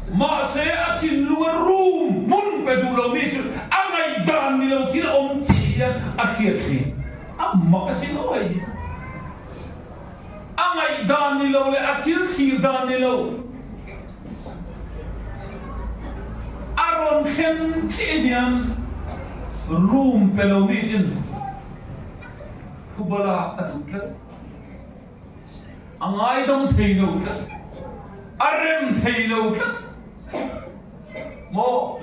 mahse a thinlunga room hmun pe duh lo mi chu a ngaihdan ni lo thil a awm chiah hian a hriat thin. A mak asin aw hei hi. A ngaihdan ni lo leh a thil thlir dan ni lo a rawn thlen chiah hian room pe lo mi chin Phubala a duh tlat. A ngaidam thei lo tlat. A rem thei lo tlat. Maw?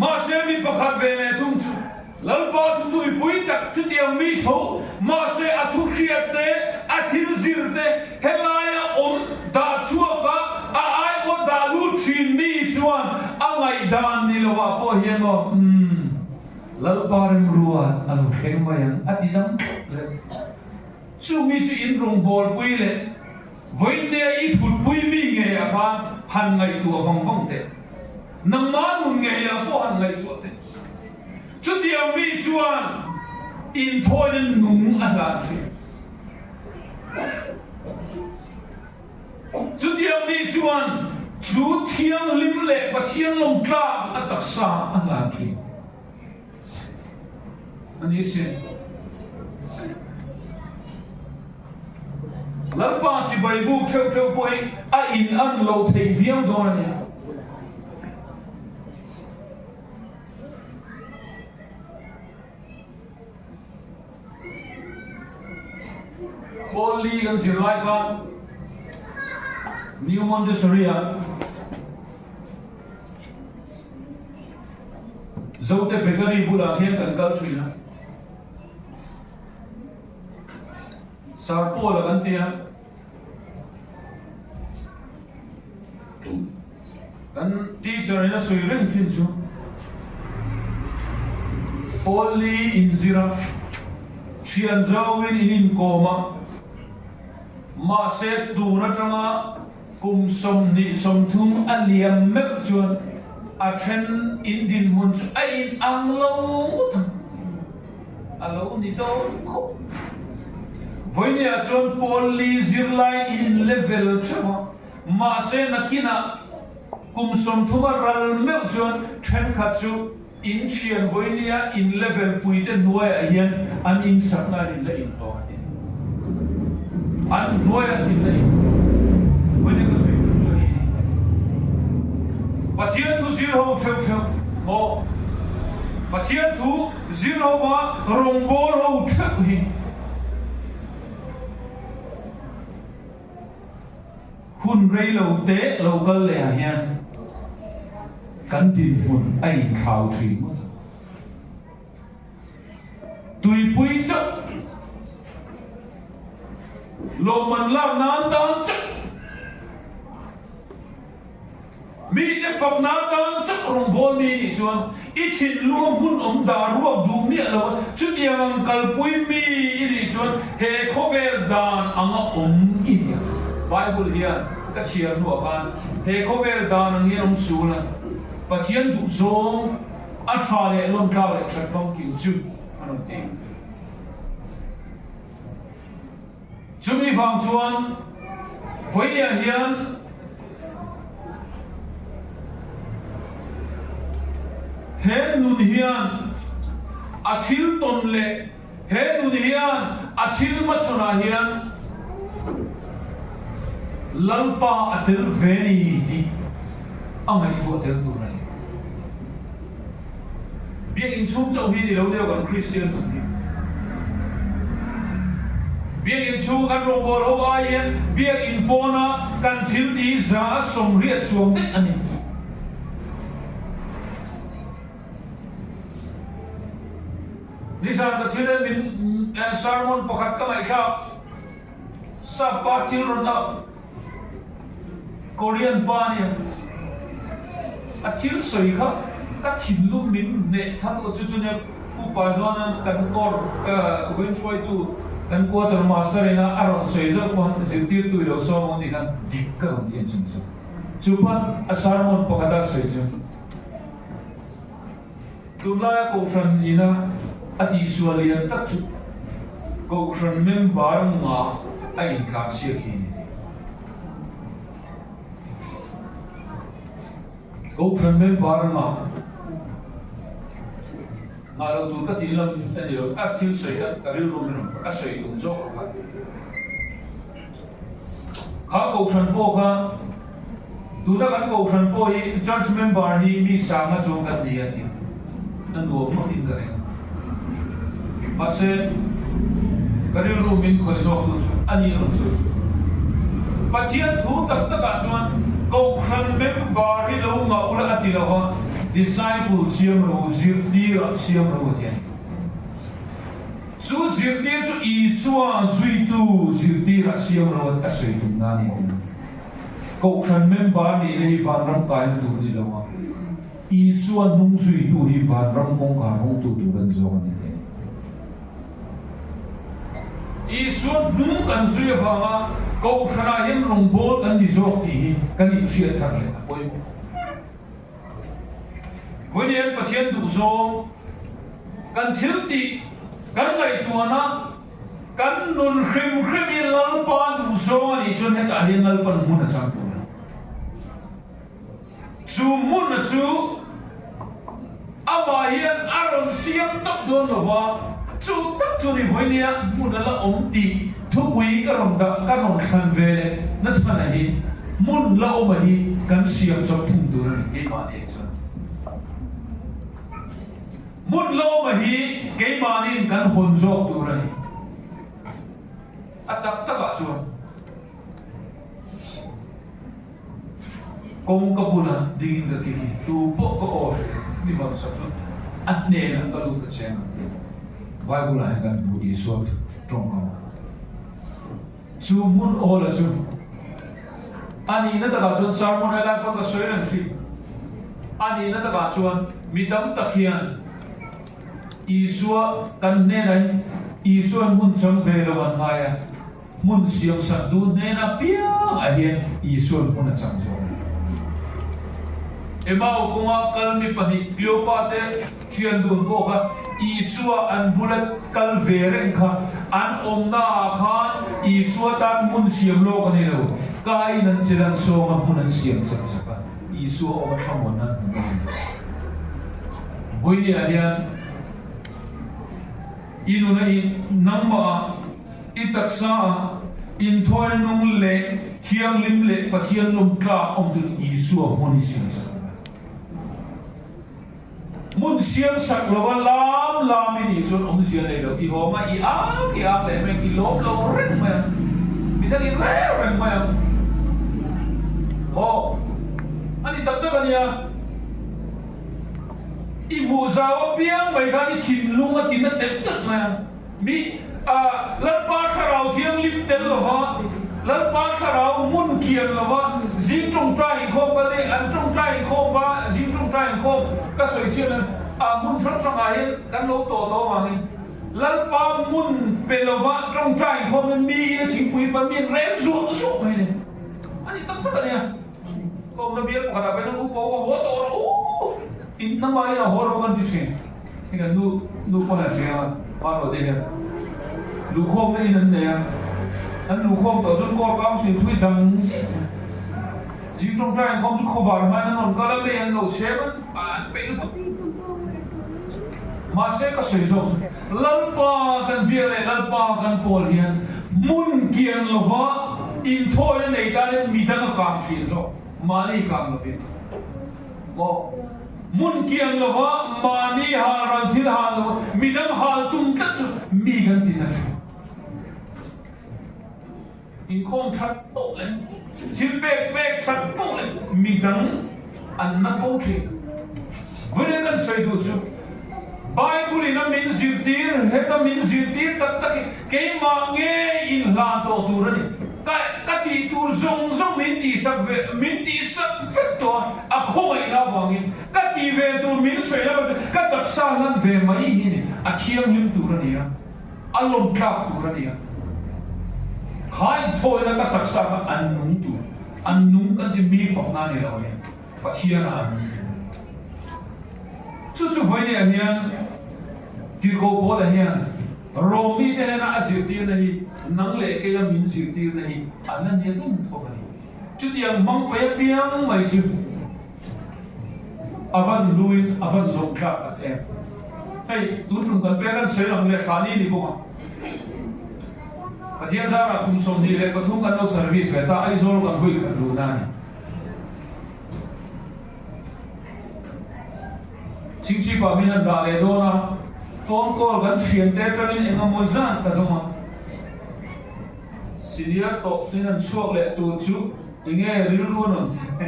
Mahse mi pakhat ve leh thung chu Lalpa thu tuipui tak chutiang mi tho, mahse a thu hriat te, a thil zir te helaia awm dah chhuak a, a aiawh dah lut thin mi chuan a ngaihdan ni lovah pawh hian maw, umm, Lalpa remruat a lo thleng mai ang a ti dam thlap zel. Chu mi chu in rawngbawlpui leh vawiinnia i thutpui mi ngeiah khan han ngaihtuah vang vang teh. Nangmah nun ngeiah pawh han ngaihtuah teh. Chutiang mi chuan inthawina nung a hlan thin. Chutiang mi chuan chu thianghlim leh Pathian lawmtlak a taksa a hlan thin. A ni sin. Lalpa chibai buk theuh theuh pawh hi a in an lo thei viau dawn a ni. Paul Lee kan zir lai khan New Montessori ah Zote Bakery bulah khian kan kal thin a. Sir Paul a kan ti a. Kan teacher in a sawi reng thin chu Paul Lee inzir a, thian zauin in inkawm a, mahse tun atanga Kum 20, 30 a liam meuh chuan a then in dinhmun chu a in ang lo ngawt ang. A lo ni dawn khawp. Vawinia chuan pawl li zirlai in level theuh a, mahse nakinah kum 30 a ral meuh chuan thenkhat chu in thian vawinia in level puite hnuaiah hian an insakna an inla intawng a ti. An hnuaiah an inla intawng. Vawinia ka sawi tur chu a ni ni. Pathian thu zir ho theuh theuh maw? Pathian thu zir ho va rawngbâwl ho theuh hi. Hun rei lo te lo kal leh ah hian kan dinhmun a inthlau thin ngawt ang. Tuipui chauh lawmman lak nan tan chauh, mite fak nan tan chauh rawngbâwl mi nih chuan i thinlunga hmun awm dah ruak duh miah lo a, chutiang ang kalpui mi i nih chuan he khawvel dan anga awm i ni ang. Bible hian ka chhiar hnuah khan he khawvel dan ang hian awm sul a, Pathian duhzawng a tha leh lawmtlak leh that famkim chu a rawn ti. Chumi vang chuan vawiah hian he nun hian a thil tawn leh he nun hian a thil hmachhawnah hian. Lalpa a tel ve ni tih a ngaihtuah tel tur a ni. Biakinn chhung chauh hi ni lo deuh kan Kristian nun hi. Biakinn chhung kan rawngbâwl ho ai hian biakinn pawna kan thil tih hi za a 80 chuang daih a ni. Nizan ka thil en min sermon pakhat ka ngaihthlak sap pa thil rawn a Korean pa nia a thil sawi kha ka thinlung min hneh that aw chu chu nia Pu Pazuanan kan kawr ven hruaitu kan quarter master ina a rawn sawi zauh pawh zirtirtu i lo sawm ang tih khan dik ka rawn ti ang chu chu pan a sermon pakhat a sawi chu. Tunlaia Kohhran ina a tihsual lian tak chu Kohhran member nga a intlansiak hi a ni thei. Kohhran member nga ngah lo tur ka tih lam a ni lo, a thil sawi kha ka rilru min rawn phawrh, a sawi tum zawk lo kha. Kha Kohhran pawh kha Tuna kan Kohhran pawh hi Church member hi mi sangna chuang kan ni a ti. Na nuam ngawt in ka ring a. Mahse, ka rilru min khawih zawk tu chu a ni rawn sawi chu. Pathian thu tak takah chuan Kohhran member hi lo ngah ula a ti lo va, disciple siam ro, zirtirah siam ro a ti a ni. Chu zirtir chu Isua zuitu zirtirah siam ro a sawi tumna a ni a ti. Kohhran member nihna hi vanram kaina tur ni lo a, Isua hnung zuitu hi vanram kawngkhar hawngtu tur an zawng a ni thei. Isua hnung kan zui avanga Kohhranah hian rawngbâwl kan ni zawk tih hi kan inhriat thar leh a pawimawh. Vawiin Pathian duhzawng kan thil tih kan ngaihtuahna, Kan nun hrim hrim hi Lalpa duh zawng a nih chuan hetah hian Lalpan hmun a chang tur a ni. Chu hmun a chu amah hian a rawn siam tak dawn lo va, chu tak chu ni vawinia hmun a la awm tih thupui ka rawn dah ka rawn thlan ve leh nachhana hi hmun la awm a hi kan siam chawp thung tur a ni keimahni ah chuan. Hmun lawma hi keimahniin kan hawn zawk tur a ni. A tak takah chuan kawngka bula dingin ka kik hi tu pawh ka aw hre mi hawn sak chu a hnenah ka lut ka cheng ang tih Bible ah hian kan hmu Isua tawngkam a. Chu hmun awla chu a nihna takah chuan sermon helai pawh ka sawi reng thin. A nihna takah chuan mi tam tak hian Isua kan hnenah hi Isua'n hmun chang ve lo an ngai a, hmun siam sak duh hnenah piangah hian Isua'n hmun a chang zawk a ni. Emau kawnga kal mi pahnih Kleopa te Thian dun pawh kha Isua an bula kal ve reng kha an awmna ah khan Isua tan hmun siam lawk a ni lo. Kaiin an chil an sawng a, hmun an siam chak chak a, Isua awm a thlamuan nan hmun a ni. Vawinia hian i nuna i nangmah ah, i taksa ah inthawina nung leh thianghlim leh Pathian lawm tlak awm turin Isua hmun i siam chak ang a. Hmun siam sak lova lam lam i nih chuan awmzia nei lo, i hawng a, i ang i ang leh mai ang, i lawm lo reng mai ang, midang i rel reng mai ang. Haw, a ni tak tak a nia. I hmuh zau apiang mai khan i thinlung a tina telh telh mai ang. Mi, a, Lalpa Thlarau Thianghlim tel lova, Lalpa Thlarau hmun kian lova zing tawngtai inkhawm kal hi an tawngtai inkhawm a, zing tawngtai inkhawm ka sawi chian a, a hmun hrang hrangah hian kan lo tawh tawh avangin Lalpa hmun pe lova tawngtai inkhawm hi miin a thingpui pan miin rel zuah zuah mai a ni. A ni tak tak a nia. Ka awmna bial pakhatah pawh hian upa upa haw tawh rawh u, in hnamah hian a haw rawh kan ti thin. Hei kan nu nu pawn a hria a, pa ruah te hian luhkhawmna in an nei a, an luhkhawm tawh chuan court council thui dang zet mai. Zing tawngtai inkhawm chu khawvar hmain an rawn kal a, mei an lo chhem an an peih lutuk. Mahse ka sawi zawk chu Lalpa kan bia leh Lalpa kan pawl hian hmun kian lova. Inthawina nei tanin midang a kang thin zawk, mahni kang lovin. Maw? Hmun kiang lova mahni hal ral thil hal lova midang hal tum tlat chu mi kan ti na thin. Inkhawm that poh leh thil pek pek that poh leh midang an na fo thin. Vawiin kan sawi duh chu Bible in a min zirtir, heta min zirtir tak tak hi keimah ngei inhlan tawh tur a ni. Ka ka tih tur zawng zawng min tihsak ve min tihsak vek tawh a, a khawngaihna avangin ka tih ve tur min sawi lama chu ka taksa hlan ve mai hi ni, a thianghlim tur a ni a, a lawmtlak tur a ni a. Kha inthawina ka taksa kha an nung tur, an nung kan ti mi fakna a ni lo a nia. Pathian a an ni. Chu chu vawinia hian Tirhkoh Paula hian Rom mite hnena a zirtirna hi nang leh keia min zirtirna hi an la ni reng thawk a ni. Chutiang hmang paih apiang mai chu a van luin a van lawm tlak tak em. Hei tun tum kan pek an sawi lang leh thlahni ni bawk a. Pathian zarah kum 23 kan lo service ve ta Aizawl kan vui khat luhna a ni. Chingchip ah min an dah leh dawn a, phone call kan thiante atangin eng emaw zan ka dawng a, senior tawh in an chhuak leh tur chu enge rilru a rawn ti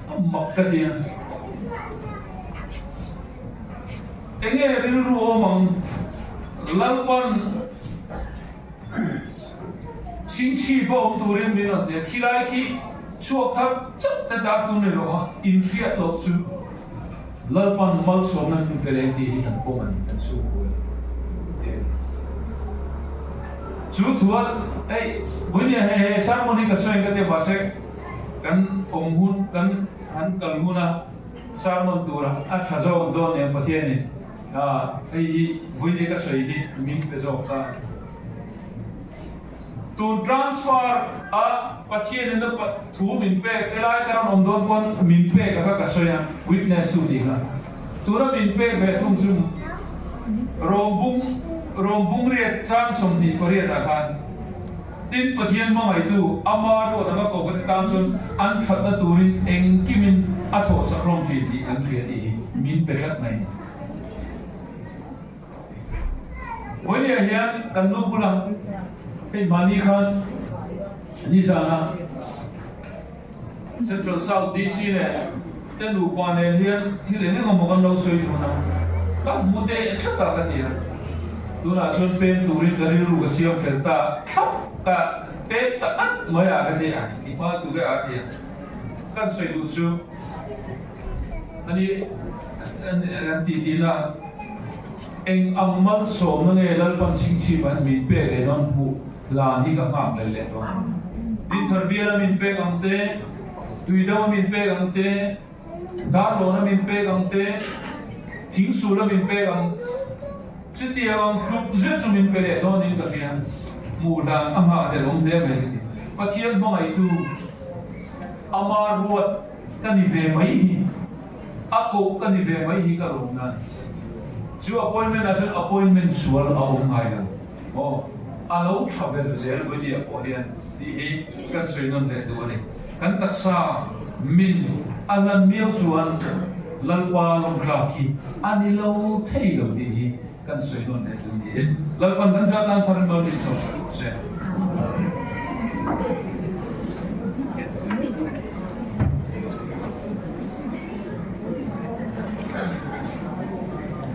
a mak ka ti a, enge rilru awm ang Lalpan Chingchip a awm turin min rawn ti a, khilai khi chhuak thar chauh te ta tur ni lo a, inhriat loh chu Lalpan malsawmna min pe leng tih hi kan pawm a ni, kan chhungkaw hi ti a ni. Chu thua hei vawinia he he sermon hi ka sawi ang ka ti a, mahse kan awm hun kan han kal hun a sermon tura a tha zawk dawn nen Pathianin hei hi vawinia ka sawi hi min pe zawk ta a ni. Tun transfer a Pathian in a thu min pek helai ka rawn awm dawn pawn min pek a kha ka sawi a, witness tu tih kha. Tuna min pek ve thung chu Rawmbung Rawmbung riat chang 28 ah khan tin Pathian hmangaitu ama ruat anga ko ka ti tan chuan an thatna turin engkimin a thawhsak hlawm thin tih kan hria tih hi min pe tlat mai a ni. Vawinia hian kan nu bula hei mahni khan nizana Central South DC leh te nupa nen hian thil eng eng emaw kan lo sawi dun a, ka hmu teh tlat a ka ti a, tunah chuan pem turin ka rilru ka siam fel ta thlap ka pem ta at mai a ka ti a, i hma tur e a ti a, kan sawi duh chu ani an ti tih na. Eng ang malsawmna nge Lalpan chhingchhip an min pek leh dawn hmuh hlan hi ka nghak leh leh dawn. Dinthar bial a min pek ang te, Tuidam a min pek ang te, Darlawn a min pek ang te, Thingsul a min pek ang chutiang ang tluk zet chu min pe leh dawn in ka hria. Hmuh hlan a nghah leh awm hle mai ka ti. Pathian hmangaihtu ama ruat ka ni ve mai hi. A koh ka ni ve mai hi ka lawm nan. Chu appointment ah chuan appointment sual a awm ngai lo. Aw, a lo tha ber zel vawinia pawh hian tih hi kan sawi nawn leh duh a ni. Kan taksa min a lan miau chuan Lalpa lawmtlak hi a ni lo thei lo tih hi kan sawi nawn leh duh niin Lalpan kan zah tan thar in mal min sawm sak rawh se.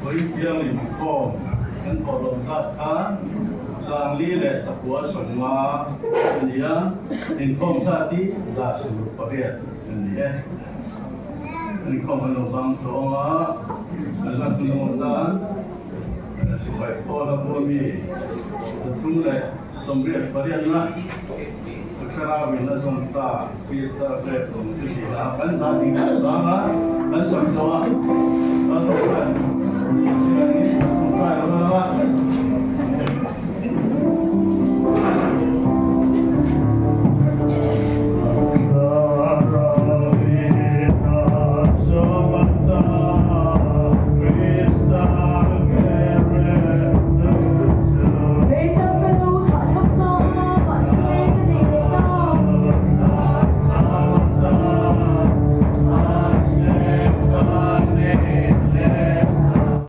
Vawiin inkhawm kan thawh loh zat kha 4,050 a ni a, inkhawm zat hi 168 a ni e. Inkhawm kan lo bang tawng a, a zat hun awm dan sipai pawl a bua mi 388na thlarau in a zawm ta Krista hre tum chu ti a, kan zah ding kan sang a, kan sa.